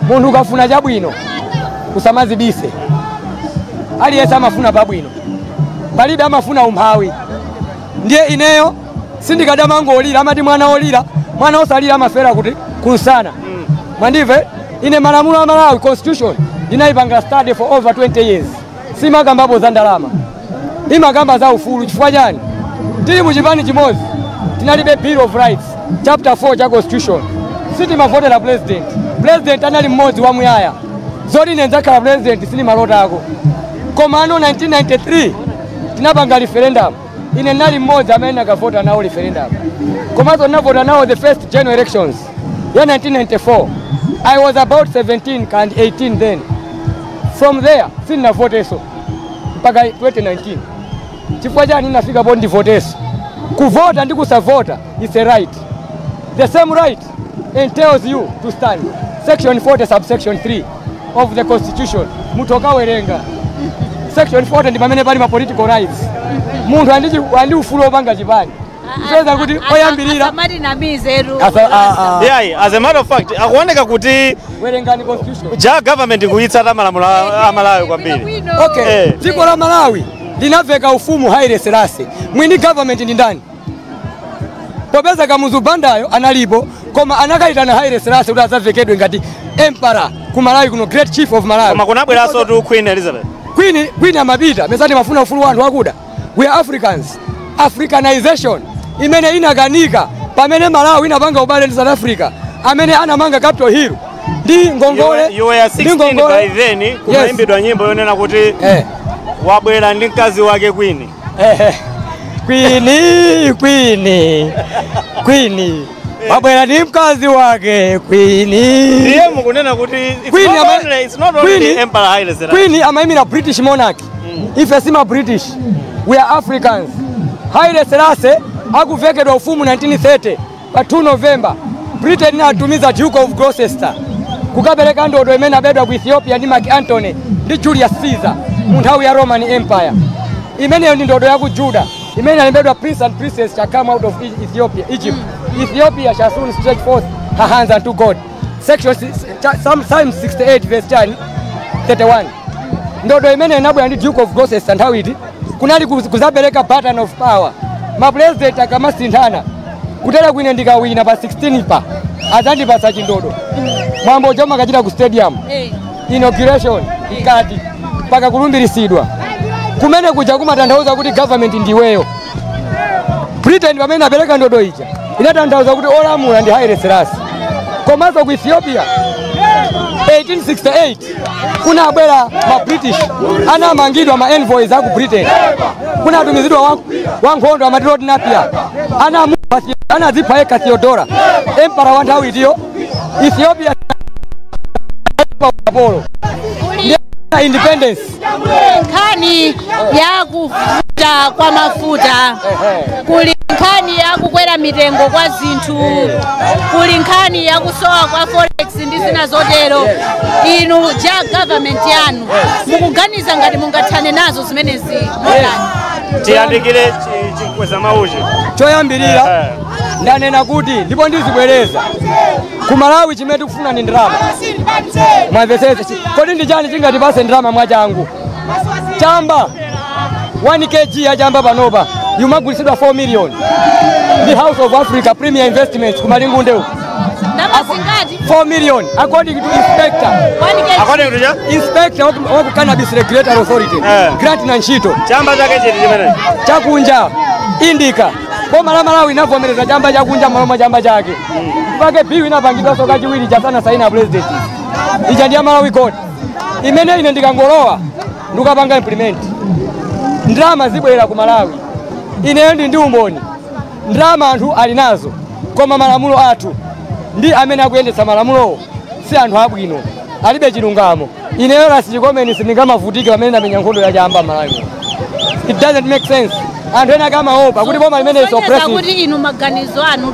munthu ukafuna chabwino usamazibise. Aliyense amafuna pabwino, palibe amafuna umphawi. Ndiye ineyo sindikadamangolira. Amati mwana olira, mwana osalira amafera kuti kunsana. Mwandive? Ine malamulo a Malawi, constitution, ndinayipanga study for over 20 years. Simakambapo za ndalama, imakamba za ufulu. Chifukwa chani? Tili muchipani chimodzi, tinalibe Bill of Rights, chapter 4 cha constitution. Sitimavotera president. President anali mmodzi wamuyaya. Zoti ine ndzakhala president sinimalotako. Koma ano 1993 tinapanga referendum. Ine ndinali mmodzi amene nakavota nawo referendum, komanso ndinavota nawo the first general elections ya 1994. I was about 17 and 18 then. From there sindinavoteso mpaka 2019. Chifukwa chani ndinafika po ndivoteso? Kuvota ndi kusavota is a right. The same right entails you to stand. Section 40 subsection 3 of the constitution, munthu akawerenga section 40 ndi pamene pali ma political rights. Munthu andi ufulu wopanga chipani. Kusonyeza kuti oyambirira Asamati namizeru. Yayi, as a matter of fact, akuoneka kuti Werengani constitution. Ja government kuyitsata malamulo a Malawi kwambiri. Okay. Dziko la Malawi linaveka ufumu Haile Selassie. Mwini government ndi ndani? Popeza Kamuzu Bandayo analipo, koma anakayitana Haile Selassie kuti adzavekedwe ngati emperor ku Malawi kuno, great chief of Malawi. Koma kunabweranso tu Queen Elizabeth. Queen amapita mesati mafuna ufulu wa anthu akuda. We are Africans. Africanization imene inakanika pamene Malawi inapanga ubale ndi South Africa, amene anamanga Capitol Hill ndi ngongole. You were Ndi 16 ngongole. by then. Kumayimbidwa nyimbo yonena kuti wabwera ndi mkazi wake Queen. Ehe. Queen, Queen, Queen wabwera ndi mkazi wake Queen. Ndiye mukunena kuti it's Queen not only, it's not only Emperor Haile Selassie. Queen amayimira British monarch. Ife sima British, we are Africans. Haile Selassie akuvekedwa ufumu 1930 pa 2 November, Britain inatumiza Duke of Gloucester kukapereka ndodo imene abedwa ku Ethiopia ndi Mark Antony ndi Julius Caesar mu nthawi ya Roman Empire. Imeneyo ndi ndodo ya ku Juda imene inalembedwa, "Prince and princess shall come out of Ethiopia, Egypt. Ethiopia shall soon stretch forth her hands unto God." Section Psalm 68 verse 10 31. Ndodo imene inabwera ndi Duke of Gloucester nthawi iti kunali kuzapereka baton of power. Mapresident akamasinthana, kutera kwine ndikawina pa 16 pa adzandipatsa chindodo. Mwambo chomwe akachita ku stadium, inauguration ikati mpaka kulumbiritsidwa kumene kuja kumatanthauza kuti government ndiweyo. Britain pamene apereka ndodo ija inatanthauza kuti olamula ndi Haile Selassie. Komanso ku Ethiopia 1868 kunabwera ma British, anamangidwa ma envoys aku Britain, kunatumizidwa wankhondo amati Lord Napier, anadzipha yekha Theodora, emperor wa nthawi itiyo. Ethiopia Apollo independence. Nkhani yakufuta kwa mafuta, kuli nkhani yakukwera mitengo kwa zinthu, kuli nkhani yakusowa kwa forex ndi zina zotero. Inu ja government yanu mukuganiza ngati mungathane nazo zimenezi motani? Tiyandikire chikweza mauchi. Choyambirira ndanena kuti, ndipo ndizibwereza, ku Malawi chimene tikufuna ndi ndalama. Mwamvetsetse? Kodi ndi chani chingatipase ndalama mwachangu? Chamba, 1 kg ya chamba panopa yumagulitsidwa 4 million ndi House of Africa Premier Investments kumalingunde uku. Ndalama zingati? 4 million, according to inspector. 1 kg? According to cha? Inspector waku Cannabis Regulatory Authority. Grant na ntchito. Chamba chake chiti chimene? Chakunja, indica. Boma la Malawi inavomereza chamba chakunja maloma chamba chake. Mpake bill inapangidwa kachiwiri chasana saina president. Ija ndiya Malawi Code. Imene ine ndikangolowa ndikapanga implement. Ndalama zibwera ku Malawi. Ineyo ndi umboni. Ndalama anthu ali nazo koma malamulo athu ndi amene akuyendetsa malamulowo si anthu abwino, alibe chilungamo. Ineyo Ras Chikomeni sindingamavutike pamene ndamenya nkhondo ya chamba Malawi. It doesn't make sense. Anthu ena akamaopa kuti boma limene is oppressive. Kuti inu maganizo anu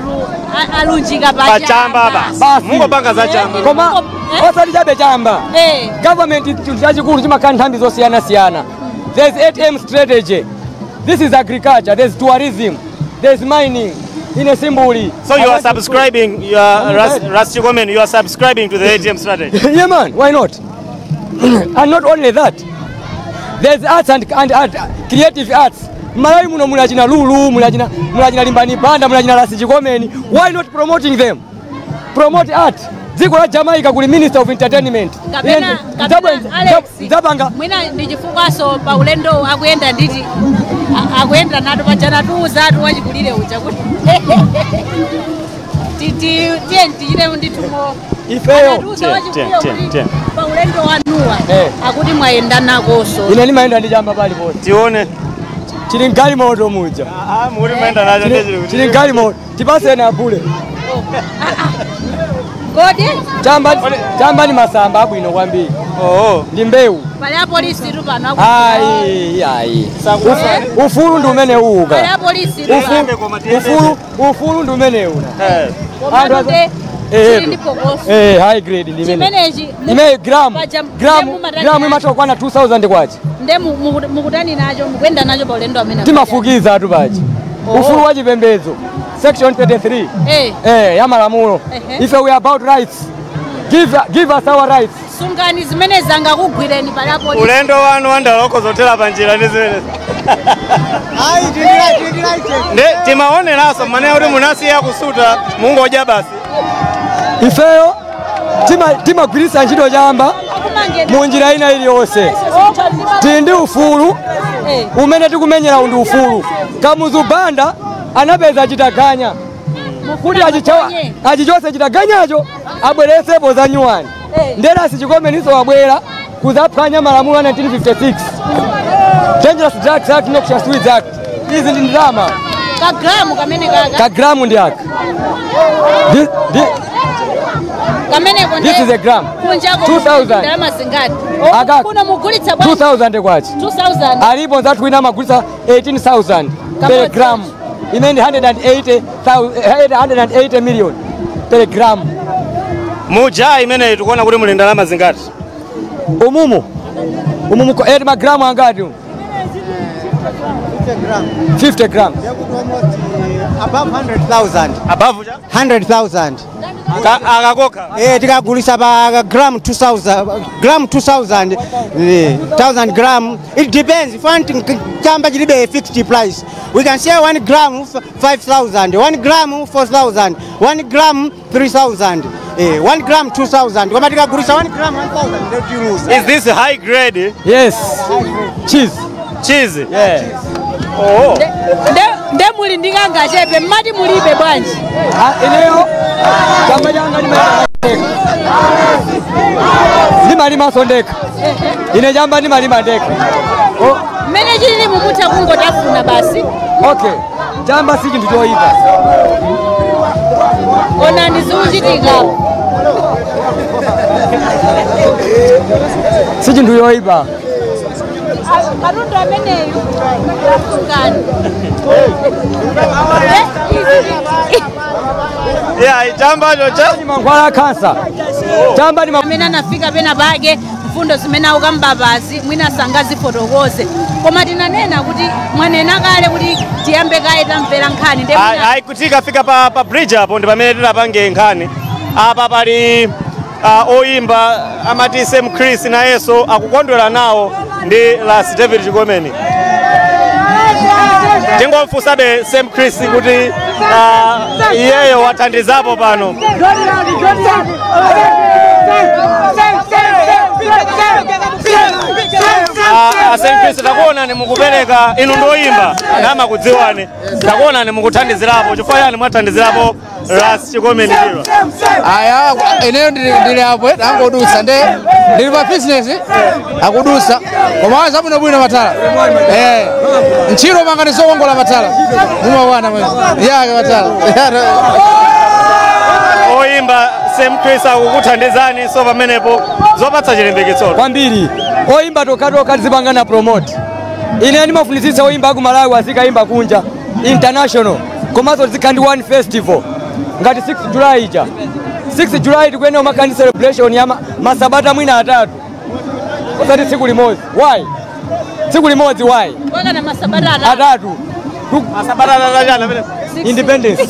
alunjika pa chamba basi. Mungopanga za chamba. Koma osati chabe chamba. Government chinthu chachikulu chimakhala nthambi zosiyanasiyana. There's ATM strategy. This is agriculture, there's tourism, there's mining. In a Simbuli. So you are subscribing, you are Ras Chikomeni, you are subscribing to the ATM strategy. Yeah man, why not? And not only that, there's arts and art, creative arts. Malawi muno mulachina Lulu, mulachina Limbani Banda, mulachina Ras Chikomeni. Why not promoting them? Promote art. Dziko la Jamaica kuli Minister of Entertainment. Kapena Alex, mwina ndichifukwaso pa ulendo akuyenda nditi akuyenda nato pachana tuuzatu wachikulire uja kuti tiye tichite ndithumo ifeyo pa ulendo wanuwa akuti mwayenda nakoso. Ine ndimayenda ndi chamba paliponse. Tione chili mgalimoto muja. Muri mayenda nacho ndechili. Chili mgalimoto tipaseni abule. Kodi? Chamba ni masamba abwino kwambiri. Ndi mbewu. Pali apolisi tu pano. Ayi ayi. Ufulu ndi umene uka. Pali apolisi tu. Ufulu ndi umene una. Anthu chili ndi phokoso. High grade ndi imene. Chimenechi imene gram imatokwana 2000 kwachi. Nde mukutani nacho mukuyenda nacho pa ulendo amene. Timafukiza atu pachi. Ufulu wa chipembedzo. Section 33. Ya malamulo. If we are about rights, give us our rights. Sungani zimene zanga kugwireni palapo. Ulendo wanu wandaloko zotela panjira ndi zimene. Ayi tindira. Nde timaoneraso mane kuti munasiya kusuta mungoja basi. Ifeyo timagwiritsa ntchito chamba mu njira ina iliyonse. Tili ndi ufulu umene tikumenyera ndi ufulu. Kamuzu Banda anapeza chitaganya kuti achichose chitaganyacho abweretsepo za nyuwani. Nde Ras Chikomeniso wabwera kuzaphwanya malamulo a 1956 Dangerous Drugs Act, Noxious Weeds Act. Izi ndi ndalama. Kagramu kamene kaka. Kagramu ndi aka. This is a gram. 2000. Ndalama zingati? Kuno mugulitsa bwanji? 2000 kwachi. 2000. Alipo nzathu wina amagulitsa 18,000 per gram. Imene 180 million per gram. Muja imene tikuona kuti muli ndalama zingati? Umumu magramu angati? 50 grams. 50 grams. Above 100,000. Above 100,000. Akakoka. Tikagulisa pa gram 2,000, gram 2,000, 1,000 gram. It depends. Chamba chilibe a fixed price. We can sell 1 gram 5,000, 1 gram 4,000, 1 gram 3,000, 1 gram 2,000. Koma tikagulisa 1 gram 1,000. Is this high grade? Yes. Cheese. Cheese. Yeah. Oh. Nde muli ndikanga chepe mmati mulibe bwanji. Ineyo chamba changa ndimalima sondeka. Ine chamba ndimalima ndeka. Mmene chilili mumutha kungotafuna basi. Okay. Chamba si chinthu choyipa. Onani zikuchitika. Si chinthu choyipa. Katundu ameneyu afungani. Yeah, chamba chocha ni mankhwala kansa. Chamba ni amene anafika pena pake mfundo zimene aukamba basi mwina sangazifotokoze. Koma tinanena kuti mwanena kale kuti tiyambe kaye tamvera nkhani. Ayi kuti ikafika pa bridge apo ndi pamene tinapange nkhani. Apa pali oyimba amati Sam Chris nayenso akukondwera nawo ndi Ras David Chikomeni. Tingomfunsabe Sam Chris kuti iyeyo wathandizapo pano. Asenkristo takuonani mukupereka inu ndoyimba namakudziwani takuonani mukuthandizirapo chifukwa yani mwathandizirapo Ras Chikomeni Chirwa. Aya ineyo ndili apo angodusa nde ndili pa business akudusa koma zabwino bwino matala ntchito manga ndizokongola matala mumawana yake matala oyimba Sam Chris akukuthandizani so pamenepo zopatsa chilimbikitso kwambiri oyimba tokatoka tizipangana promote. Ine ndimafunitsitsa oyimba aku Malawi azikayimba kunja international komanso tizikhala ndi one festival ngati 6 July ija 6 July tikuyenera umakhala ndi celebration ya masabata mwina atatu osati tsiku limodzi. Why tsiku limodzi? Why wakana masabata atatu? Masabata atatu chana pamene independence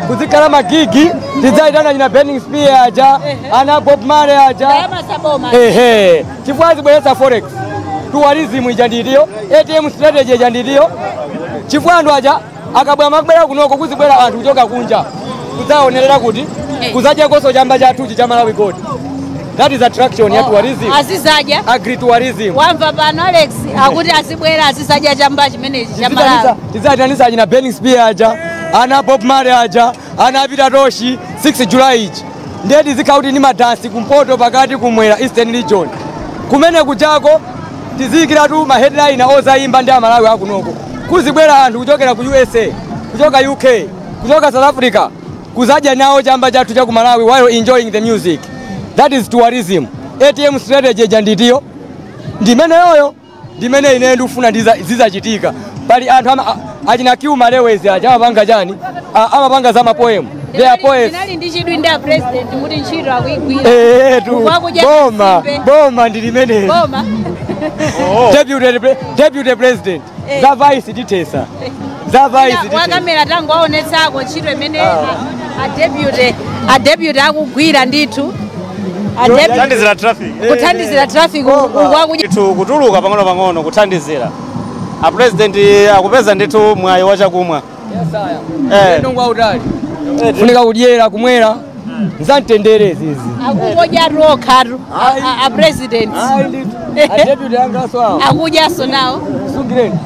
kuzikhala magigi tidzaitana china Burning Spear aja ana Bob Marley aja ehe chifukwa zibweretsa forex tourism ija nditiyo ATM strategy ija nditiyo chifukwa anthu aja akabwera makubwera kunoko kuzibwera anthu kuchoka kunja kudzaonerera kuti kuzadyakonso chamba chathuchi cha Malawi Gold. That is attraction ya tourism. Azizaja agritourism. Wamva pano Alex akuti azibwera azizaja chamba chimenechi cha Malawi. Tidzaitanisa china Burning Spear aja ana Bob Marley aja ana Peter Toshi 6 July ichi ndiye tizikhala kuti ndi madansi kumpoto pakati kumwera Eastern Region kumene kujako tiziyikiratu ma headline ozayimba ndi amalawi akunoko kuzibwera anthu kuchokera ku USA kuchoka UK kuchoka South Africa kuzadya nawo chamba chathu cha ku Malawi while enjoying the music. That is tourism. ATM strategy ija nditiyo ndimeneyoyo ndimene ine ndikufuna zizachitika pali anthu achina Q Malewezi aja amapanga chani amapanga za mapoem. They are poets. Ndinali ndi chidwi ndi a president muti ntchito akuigwira. Boma boma ndi limene boma. Deputy president za vice titesa za vice titesa wakamera tangu aonetsako ntchito imene a deputy akugwira ndithu. Kuthandizira traffic. Kuthandizira traffic ndithu kutuluka pang'ono pang'ono kuthandizira. A president akupeza ndithu mwayi wachakumwa. Yes aya. Ndongo utali. Funika kudyera kumwera nzamtendere izizi. Akungodya rokhatu a president. A deputy angaso awo. Akudyaso nawo. Sungireni.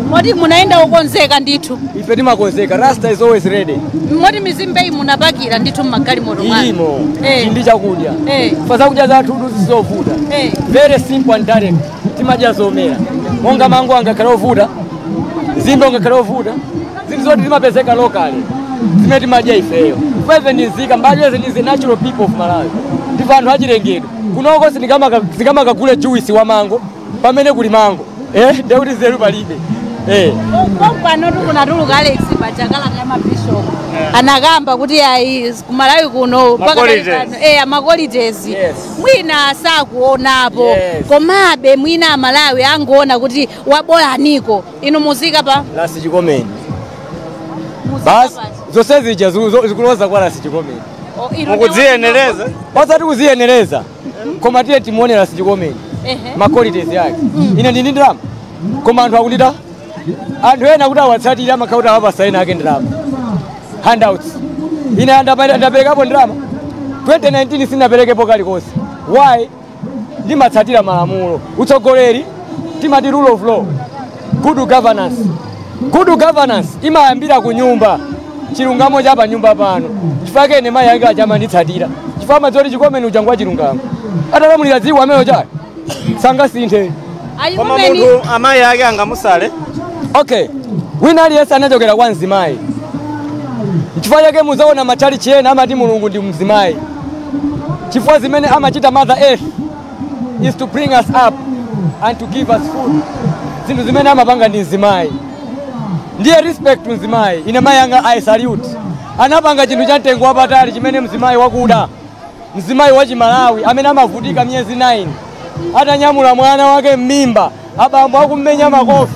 Moti munaenda ukonzeka ndithu. Ife timakonzeka. Rasta is always ready. Moti mizimbe munapakira ndithu mmagalimoto mwanu. Ilimo. Chindi chakudya. Fa zakudya zathu zizovuta. Very simple and direct. Timadya zomera. Monga mango angakhala ovuta. Zimbe angakhala ovuta. Zinthu zoti zimapezeka locally. Zimene timadya ifeyo. Feve ni nzika mbali ni the natural people of Malawi. Ndipo anthu achilengedwe. Kunoko sindikamakagule juice wa mango pamene kuli mango. Ndekuti zeru palibe. Pano tikunatuluka Alex pachakala ya mabishop. Anakamba kuti ayi ku Malawi kuno ama-holidays. Mwina sakuonapo. Komabe mwina Malawi angoona kuti wabola aniko. Inu muzika pa Ras Chikomeni. Basi zonse zija zikuloza kwa Ras Chikomeni. Mukudziyenereza? Osati kuziyenereza. Koma tiye timuone Ras Chikomeni. Ma holidays yake. Ine ndini ndalama. Koma anthu akundida anthu ena kuti awatsatire amakhala awapasa ena ake ndalama. Handouts. Ine ndaperekapo ndalama. 2019 sinaperekepo kalikonse. Why? Ndimatsatira malamulo. Utsogoleri timati rule of law. Good governance. Good governance imayambira ku nyumba. Chilungamo cha pa nyumba pano. Chifukwa ine mayi anga achamanditsatira. Chifukwa amadzoti Chikomeni uja ngwa chilungamo. Atalamulira dziko amene uja sangasinthe. Koma munthu amayi ake angamusale. Okay. Wina aliyense anachokera kwa mzimayi. Chifukwa chake muzaona matchalichi ena amati Mulungu ndi mzimayi. Chifukwa zimene amachita Mother Earth is to bring us up and to give us food. Zinthu zimene amapanga ndi mzimayi. Ndiye respect mzimayi. Ine mayi anga I salute. Anapanga chinthu cha mtengo wapatali chimene mzimayi wakuda. Mzimayi wa Chimalawi amene amavutika miyezi 9. Atanyamula mwana wake m'mimba, abambo akummenya makofi,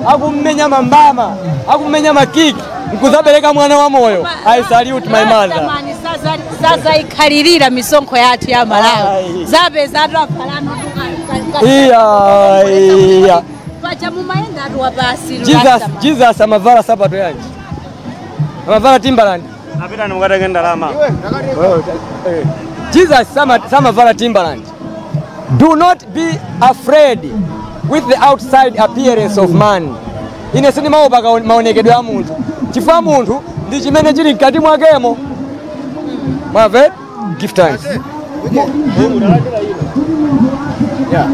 akummenya mambama, akummenya makiki, nkuzabereka mwana wa moyo. I salute my mother. Sasa ikhalirira misonkho yathu ya Malawi. Zapeza atu afalano Iya. Pacha mumaenda atu wapasi. Jesus amavala sapato yanji. Amavala Timberland. Apita nimukatenge ndalama. Jesus samavala Timberland. Do not be afraid with the outside appearance of man. Ine sindimaopa maonekedwe a munthu, chifukwa munthu ndi chimene chili mkati mwakemo. Mwamve? Give thanks. Yeah.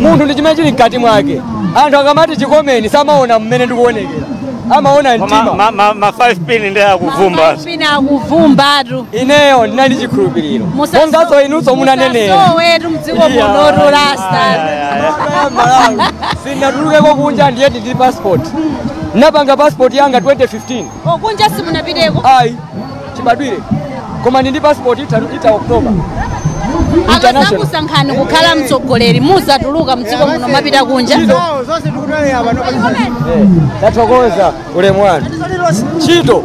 Munthu ndi chimene chili mkati mwake. Anthu akamati Chikomeni samaona mmene ndikuonekera, amaona mtima. Ma 5 pin ndi akuvumba. Ma 5 pin akuvumbatu. Ineyo ndinali chikhulupiriro. Monganso inunso munanenera. Musasowetu mdziko munotu Rasta. Malawi sinatulukeko kunja, ndiye ndi passport. Napanga passport yanga 2015. Kunja simunapiteko? Ayi, chibadwire. Koma ndi passport ita October. Akasakusankhani kukhala mtsogoleri, muzatuluka mdziko muno mapita kunja. Tathokoza ulemu wanu. Ntchito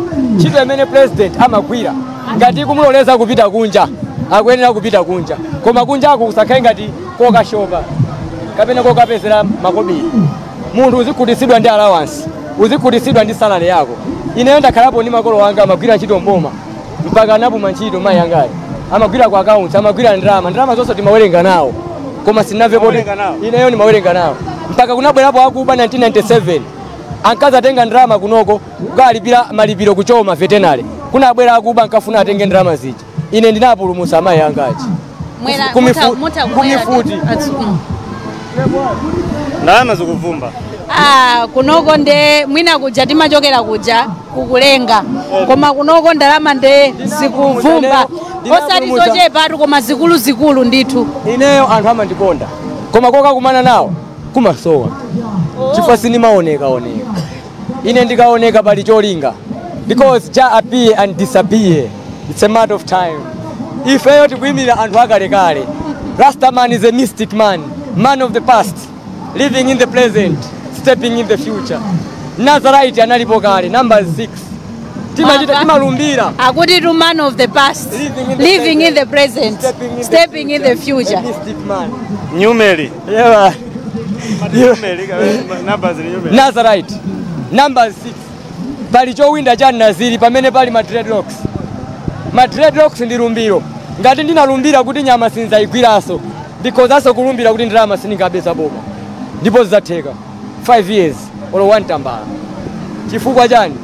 imene president amagwira ngati kumuloleza kupita kunja, akuyenera kupita kunja. Koma kunja ako kusakhale ngati kokashopa kapena kokapezera makobiri. Munthu uzikhutitsidwa ndi allowance, uzikhutitsidwa ndi salary yako. Ineyo ndakhalapo ndi makolo anga amagwira ntchito mboma mpaka anapuma ntchito. Mayi angayi amagwira ku accounts, amagwira ndalama zonse timawerenga nawo, koma sinamve poti ineyo ndimawerenga nawo mpaka kunabwerapo akuba 1997 ankazatenga ndalama kunoko kukalipira malipiro kuchoma veterinary. Kunabwera akuba ankafuna atenge ndalama zija, ine ndinapulumutsa amayi angachi kumifuti. Ndalama zikuvumba. Kunoko nde mwina kuja timachokera kuja kukulenga, koma kunoko ndalama nde zikuvumba, osati zochepatu koma zikuluzikulu ndithu. Ineyo anthu amandikonda, koma kokakumana nawo kumasowa chifukwa sindimaoneka oneka. Ine ndikaoneka pali cholinga, because Jah appear and disappear, it's a matter of time. Ifeyo tikuyimirira anthu akalekale. Rastaman is a mystic man, man of the past, living in the present, stepping in the future. Nazarite analipo kale, number 6. Timalumbira. Akuti to man of the past, living in the present, stepping in the future. A mystic man. Numeri. Yeah. Numeri, numbers numeri. Nazarite, number 6. Pali chowinda cha Naziri pamene pali ma dreadlocks. Ma dreadlocks ndi lumbiro. Ngati ndinalumbira kuti nyama sinzaigwiraso, because aso kulumbira kuti ndalama sindingabeza boma. Ndipo zidzatheka 5 years olo 1 tambala. Chifukwa chani?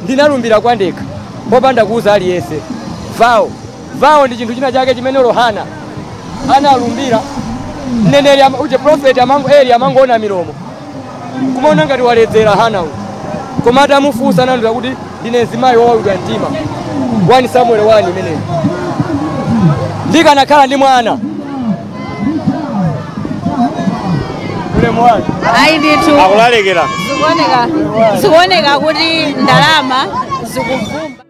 Ndinalumbira kwa ndekha popanda kuuza aliyense. Vow ndi chinthu china chake chimene Yohana analumbira. Mneneri uje prophet amango Eli amangoona milomo kumaona ngati waledzera Hana uyu, koma atamufunsa anandiuza kuti ndine mzimayi wowawidwa mtima. 1 Samuel 1 imeneyi. Ndikanakhala ndi mwana. Ulemu wanu. Ayi ndithu. Akulalikira. Zikuoneka kuti ndalama zikuvumba.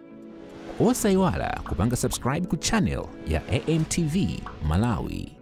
Osayiwala kupanga subscribe ku channel ya AMTV Malawi.